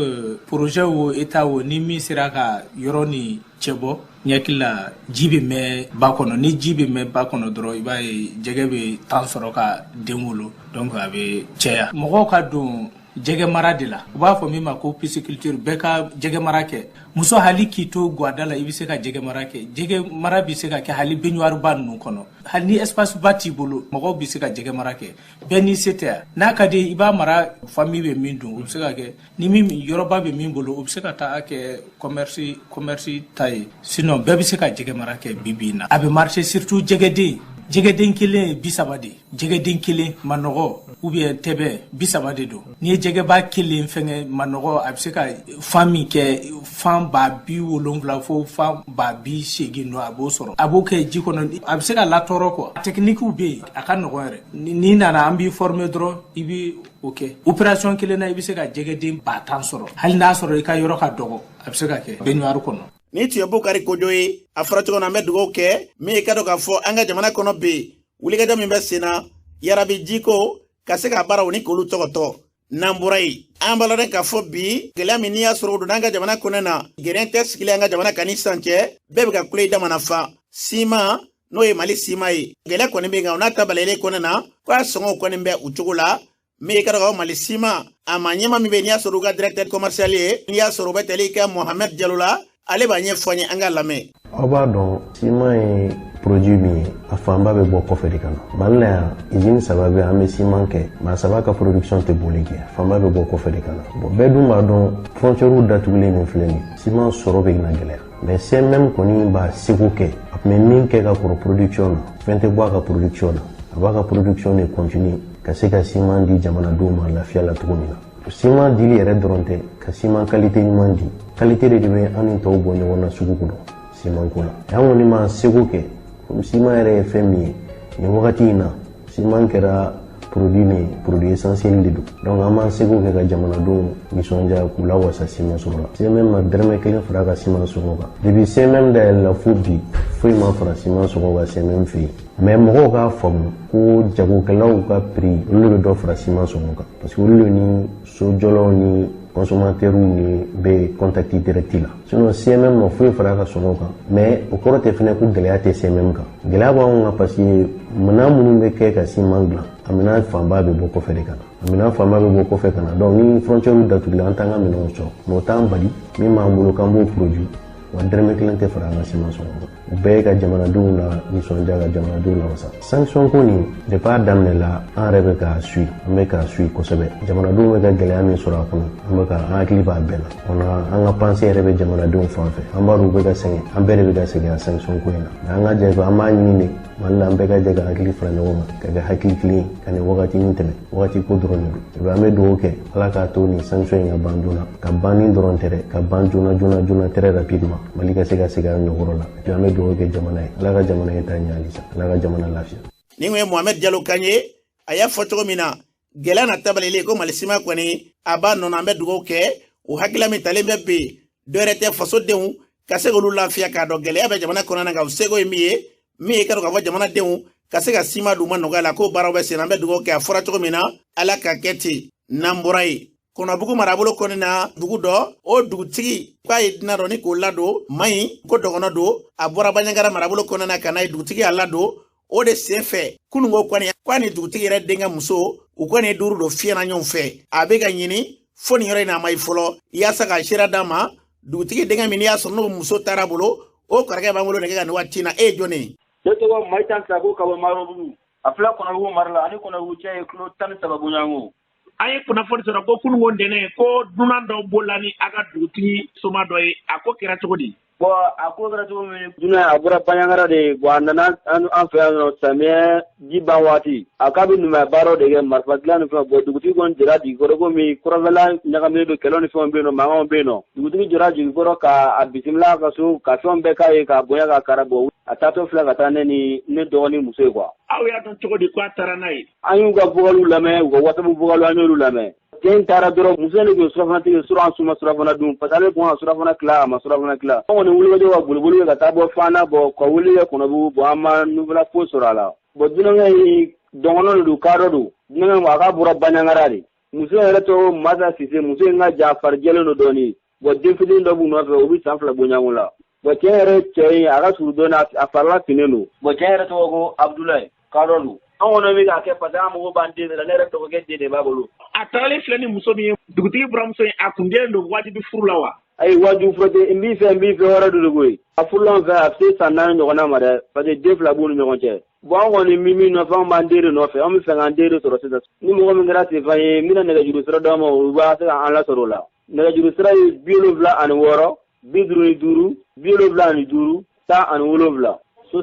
projet o, état o, ni min sera ka yɔrɔ ni cɛbɔ, n hakili la ji bɛ mɛn ba kɔnɔ. Ni ji bɛ mɛn ba kɔnɔ dɔrɔn, i b'a ye jɛgɛ bɛ temps sɔrɔ ka den wolo, donc a bɛ caya. Mɔgɔw ka don jɛgɛ mara de la, u b'a fɔ min ma ko pisciculture. Bɛɛ ka jɛgɛ mara kɛ. Muso, hali k'i to guwada la, i bɛ se ka jɛgɛ mara kɛ. Jɛgɛ mara bɛ se ka kɛ hali baignoire ba ninnu kɔnɔ. Hali ni espace ba t'i bolo, mɔgɔw bɛ se ka jɛgɛ mara kɛ. Bɛɛ n'i se tɛ yan. N'a ka di, i b'a mara, famille bɛ min dun, o bɛ se ka kɛ. Ni min yɔrɔba bɛ min bolo, o bɛ se ka taa kɛ commerce ta ye. Sinon bɛɛ bɛ se ka jɛgɛ mara kɛ. Bi bi in na, a bɛ marcher, surtout jɛgɛden. Jɛgɛden kelen ye 30 de ye. Jɛgɛden kelen, manɔgɔ ou bien tɛbɛ, 30 de don. N'i ye jɛgɛba kelen fɛngɛ, manɔgɔ, a bɛ se ka fan min kɛ, fan 70,000 fo fan 80,000 nɔ, a b'o sɔrɔ. A b'o kɛ ji kɔnɔ, a bɛ se ka latɔrɔ quoi. Technique bɛ yen, a ka nɔgɔn yɛrɛ. N'i nana, an b'i former dɔrɔn, i bɛ o kɛ. Opération kelen na, i bɛ se ka jɛgɛden 10 000 sɔrɔ, hali n'a sɔrɔ i ka yɔrɔ ka dɔgɔ. A bɛ se ka kɛ baignoire kɔnɔ. Ni tun ye Bukari Kojo ye. A fɔra cogo min na, an bɛ dugawu kɛ min ye ka dɔn k'a fɔ an ka jamana kɔnɔ bi, wulikajɔ min bɛ sen na yarabi jiko ka se ka baaraw ni k'olu tɔgɔtɔ. N'an bɔra yen, an b'a lɔn k'a fɔ bi gɛlɛya min n'i y'a sɔrɔ o donna an ka jamana kɔnɔ na, gɛrɛn tɛ sigilen an ka jamana kan ni sisan cɛ, bɛɛ bɛ ka kule i damana fa siman, n'o ye Mali siman ye. Gɛlɛya kɔni bɛ yen, nka o n'a ta balalen kɔnɔ na, ko a sɔngɔw kɔni bɛ u cogo la. Min ye ka dɔn Mali siman a ma ɲɛma min bɛ yen, n'i y'a sɔrɔ u ka directeur commercial ye, n'i y'a sɔrɔ u bɛ tali kɛ Mohamed Jalo la, ale b'a ɲɛfɔ an ye, an ka lamɛn. Aw b'a dɔn siman ye produit min ye, a fanba bɛ bɔ kɔfɛ de ka na Mali la yan. Usine saba bɛ, an bɛ siman kɛ, maa saba ka production tɛ boli kɛ, fanba bɛ bɔ kɔfɛ de ka na. Bon, bɛɛ dun b'a dɔn, frontière datugulen min filɛ nin ye, siman sɔrɔ bɛ na gɛlɛya. Mais CMM kɔni b'a seko kɛ. A tun bɛ min kɛ ka kɔrɔ production na, fɛn tɛ bɔ a ka production na. A b'a ka production de continuer ka se ka siman di jamanadenw ma lafiya la cogo min na. Siman dili yɛrɛ dɔrɔn tɛ, ka siman qualité ɲuman di. Qualité de bɛ an ni tɔw bɔ ɲɔgɔn na sugu kɔnɔ siman ko la. An kɔni m'an seko kɛ, komi siman yɛrɛ ye fɛn min ye nin wagati in na, siman kɛra Produit nin, produit essentiel de don. Donc an b'an seko kɛ ka jamanadenw nisɔndiya, k'u lawasa siman sɔrɔ la. CMM ma dɛrɛmɛ kelen fara a ka siman sɔngɔ kan. Depuis CMM dayɛlɛla fo bi, foyi ma fara siman sɔngɔ kan CMM fɛ yen. Mais mɔgɔw k'a faamu ko jagokɛlaw ka prix, olu de bɛ dɔ fara siman sɔngɔ kan, parce que olu de ni sojɔlaw ni consommateurs ni bɛ contact direct la. Sinon CMM ma foyi fara a ka sɔngɔ kan. Mais o kɔrɔ tɛ fɛnɛ ko gɛlɛya tɛ CMM kan. Gɛlɛya b'anw kan parce que minɛn minnu bɛ kɛ ka siman dilan, a minɛn fanba bɛ bɔ kɔfɛ de ka na. A minɛn fanba bɛ bɔ kɔfɛ ka na. Donc ni frontière datugula, an t'an ka minɛnw sɔrɔ. Mais o t'an bali, min b'an bolo k'an b'o produit wa, dɛrɛmɛ kelen tɛ fara an ka siman sɔngɔ kan. O bɛɛ ye ka jamanadenw la nisɔndiya, ka jamanadenw lawasa. Sanction ko nin, depuis a daminɛ la, an yɛrɛ bɛ k'a suit, an bɛ k'a suit kosɛbɛ. Jamanadenw bɛ ka gɛlɛya min sɔrɔ a kɔnɔ, an bɛ ka an hakili b'a bɛɛ la. O na, an ka pensée yɛrɛ bɛ jamanadenw fan fɛ. An b'a dɔn u bɛ ka sɛgɛn, an bɛɛ de bɛ ka sɛgɛn a sanction ko in na. An ka jɛ, an b'a ɲini de Mali la, an bɛɛ ka jɛ ka hakili fara ɲɔgɔn kan, ka kɛ hakili kelen ye, ka nin wagatinin tɛmɛ. Wagati ko dɔrɔn de don. An bɛ dugawu kɛ, Ala k'a to nin sanction in ka ban joona. Ka ban ni dɔrɔn tɛ dɛ, ka ban joona joona joona, très rapidement, Mali ka se ka segin a ɲɔgɔrɔ la. Et puis an bɛ dugawu kɛ jamana ye, Ala ka jamana ye taa ɲɛ halisa, Ala ka jamana lafiya. Nin kun ye Mohamed Jalo kan ye. A y'a fɔ cogo min na, gɛlɛya na tabalilen ko Mali siman kɔni a b'a nɔ na. An bɛ dugawu kɛ, o hakilila min talen bɛ bi, dɔ wɛrɛ tɛ, fasodenw ka se k'olu lafiya, k'a dɔn gɛlɛya bɛ jamana kɔnɔna na, nka u seko ye min ye, min ye ka dɔn k'a fɔ jamanadenw ka se ka siman d'u ma nɔgɔya la, k'o baaraw bɛ sen na. An bɛ dugawu kɛ, a fɔra cogo min na, Ala ka kɛ ten. N'an bɔra yen, Kɔnɔbugu marabolo kɔni na, dugu dɔ, o dugutigi k'a ye dunan dɔ ni k'o ladon man ɲi, ko dɔgɔnɔ don, a bɔra Baɲangara marabolo kɔnɔna na ka na ye. Dugutigi y'a ladon o de sen fɛ kununko kɔni, k'a ni dugutigi yɛrɛ denkɛ muso, u kɔni ye duuru don fiɲɛ na ɲɔgɔn fɛ. A bɛ ka ɲini fo nin yɔrɔ in na, a ma ye fɔlɔ. Yaasa ka sira d'a ma, dugutigi denkɛ min n'i y'a sɔrɔ n'o muso taara bolo, o kɔrɔkɛ b'an bolo nɛgɛ ka nin waati in na. E ye jɔn ye? Ne tɔgɔ Mayitan Sako ka bɔ Marɔbugu. A filɛ Kɔnɔbugu mara la, ani Kɔnɔbugu cɛ ye kilo 13 bɔɲɔgɔnko. An ye kunnafoni sɔrɔ ko kununko ntɛnɛn, ko dunan dɔ bolila ni a ka dugutigi soma dɔ ye. A ko kɛra cogo di? Bon, a ko kɛra cogo min, dunan a bɔra Baɲangara de. Bon, a nana an fɛ yan nɔ samiyɛ ji ban waati. A k'a bɛ numuya baaraw de kɛ, marifa dilan ni fɛnw. Bon, dugutigi kɔni jɔra jigikɔrɔ, komi kɔrɔnfɛla ɲagaminen don, kɛlɛw ni fɛnw bɛ yen nɔ, mankanw bɛ yen nɔ. Dugutigi jɔra jigikɔrɔ k'a bisimila a ka so, ka fɛnw bɛɛ k'a ye, k'a bonya, k'a kara. Bɔ, a taatɔ filɛ ka taa ne ni ne dɔgɔnin muso ye quoi. Aw y'a dɔn cogo di ko a taara n'a ye? An y'u ka vocaliw lamɛn, u ka WhatsApp vocaliw, an y'olu lamɛn. Cɛ in taara dɔrɔn, muso in de tun ye surafana tigɛ surɔ, an su ma surafana dun, parce que ale tun ka surafana tila, a ma surafana tila. An kɔni wulikajɔ ka boliboli kɛ ka taa bɔ Fana, bɔ ka wuli kɛ Kɔnɔbugu. Bɔn, an ma nouvelle foyi sɔrɔ a la. Bɔn, dunankɛ in dɔgɔnɔ de don, kadɔ don. Dunankɛ a k'a bɔra Baɲangara de. Muso in yɛrɛ tɔgɔ Masa Sise. Muso in ka jan, farijɛlen don dɔɔni. Bɔn, den fitinin dɔ b'u nɔfɛ, o bɛ san 2 bɔɲɔgɔn la. Bɔn, cɛ yɛrɛ, cɛ in a ka surun dɔɔni, a farila finnen don. Bɔn, cɛ yɛrɛ tɔgɔ ko Abudulayi, kadɔ don. An kɔni bɛ k'a kɛ parce que an mago b'an den de la. Ne yɛrɛ dɔgɔkɛ den de b'a bolo. A tagalen filɛ ni muso min ye, dugutigi buramuso in, a kun jɛlen don wajibi furu la wa? Ayi, wajibi furu tɛ. N b'i fɛ, n b'i fɛ wɛrɛ don de koyi. A furula an fɛ, a bɛ se san 4 ɲɔgɔnna ma dɛ, parce que den 2 b'u ni ɲɔgɔn cɛ. Bon, an kɔni min min nɔfɛ, an b'an den de nɔfɛ, an bɛ fɛ k'an den de sɔrɔ sisan. Ni mɔgɔ min kɛra senfan ye, n bɛna nɛgɛjuru sira d'aw ma, u b'a se k'an lasɔrɔ o la. Nɛgɛjuru sira ye 76 55 75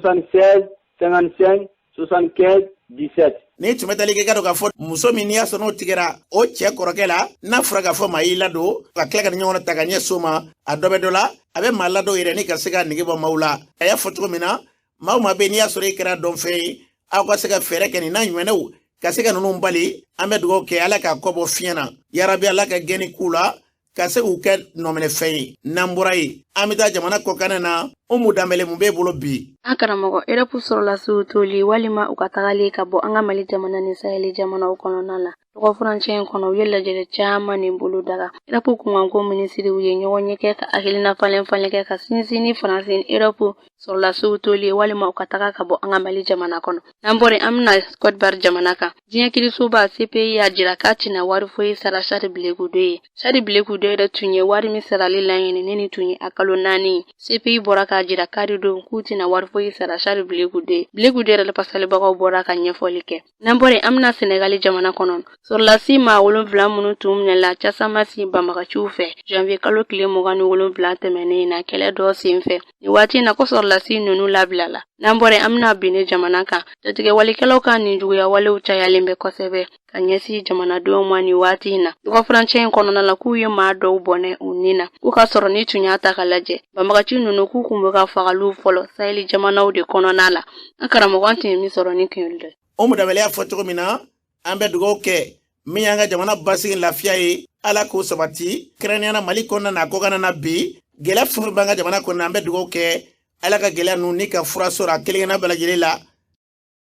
17, 76 55 75 17. Ni tun bɛ tali kɛ, ka dɔn k'a fɔ muso min n'i y'a sɔrɔ n'o tigɛra o cɛ kɔrɔkɛ la, n'a fɔra k'a fɔ maa y'i ladon, ka tila ka ni ɲɔgɔn ta ka ɲɛ so ma, a dɔ bɛ dɔ la, a bɛ maa ladon yɛrɛ ni ka se ka nege bɔ maaw la. A y'a fɔ cogo min na, maa o maa bɛ yen n'i y'a sɔrɔ i kɛra dɔnfɛn ye, aw ka se ka fɛɛrɛ kɛ nin n'a ɲumanɛw ka se ka ninnu bali. An bɛ dugawu kɛ, Ala k'a kɔ bɔ fiɲɛ na yarabi, Ala ka gɛnni k'u la, ka se k'u kɛ nɔminɛfɛn ye. N'an bɔra yen, an bɛ taa jamana kɔkanɛ na. Umu Danbɛlɛ, mun b'e bolo bi? An karamɔgɔ, Erɔpu sɔrɔlasiw toli walima u ka tagali ka bɔ an ka Mali jamana ni Saheli jamanaw kɔnɔna la, dɔgɔfurancɛ in kɔnɔ, u ye lajɛrɛ caman nin bolo daga. Erɔpu kunkanko minisiriw ye ɲɔgɔn ye kɛ ka hakilina falen falen kɛ ka sinsin ni Faransi ni Erɔpu sɔrɔlasiw toli walima u ka taga ka bɔ an ka Mali jamana kɔnɔ. N'an bɔra, an bɛna Côte d'Ivoire jamana kan. Diɲɛ kirisoba CPI y'a jira k'a tɛna wari foyi sara Charles Blé Goudé ye. Charles Blé Goudé yɛrɛ tun ye wari min sarali laɲini ni nin tun ye a kalo 4 ye. CPI bɔra k'a jira kari don k'u tɛna wari foyi sara Charles Blé Goudé. Blé Goudé yɛrɛ lafasalibagaw bɔra ka ɲɛfɔli kɛ. N'an bɔra, an bɛna Senegali jamana kɔnɔ. Sɔrɔlasi maa 7 minnu tun minɛla Casamasi banbagaciw fɛ janvier kalo tile 27 tɛmɛnen na kɛlɛ dɔ sen fɛ, nin waati in na ko sɔrɔlasi ninnu labilala. N'an bɔra, an bɛna Benin jamana kan. Jatigɛwalikɛlaw ka nin juguya walew cayalen bɛ kosɛbɛ ka ɲɛsin jamanadenw ma nin waati in na. Dɔgɔfurancɛ in kɔnɔna la, k'u ye maa dɔw bɔnɛ u ni na, k'u ka sɔrɔ ni tun y'a ta ka lajɛ, banbagaci ninnu k'u kun bɛ ka fagaliw fɔlɔ Saheli jamanaw de kɔnɔna la. An karamɔgɔ, an tun ye min sɔrɔ ni kun dɛ. Umu Danbɛlɛ y'a fɔ cogo min na. An bɛ dugawu kɛ min y'an ka jamana basigi, lafiya ye, Ala k'o sabati, kɛrɛnkɛrɛnnenya Mali kɔnɔna na, kɔkanna na. Bi gɛlɛya fɛn fɛn b'an ka jamana kɔnɔna, an bɛ dugawu kɛ Ala ka gɛlɛya ninnu ni ka fura sɔrɔ a kelen kelenna bɛɛ lajɛlen la.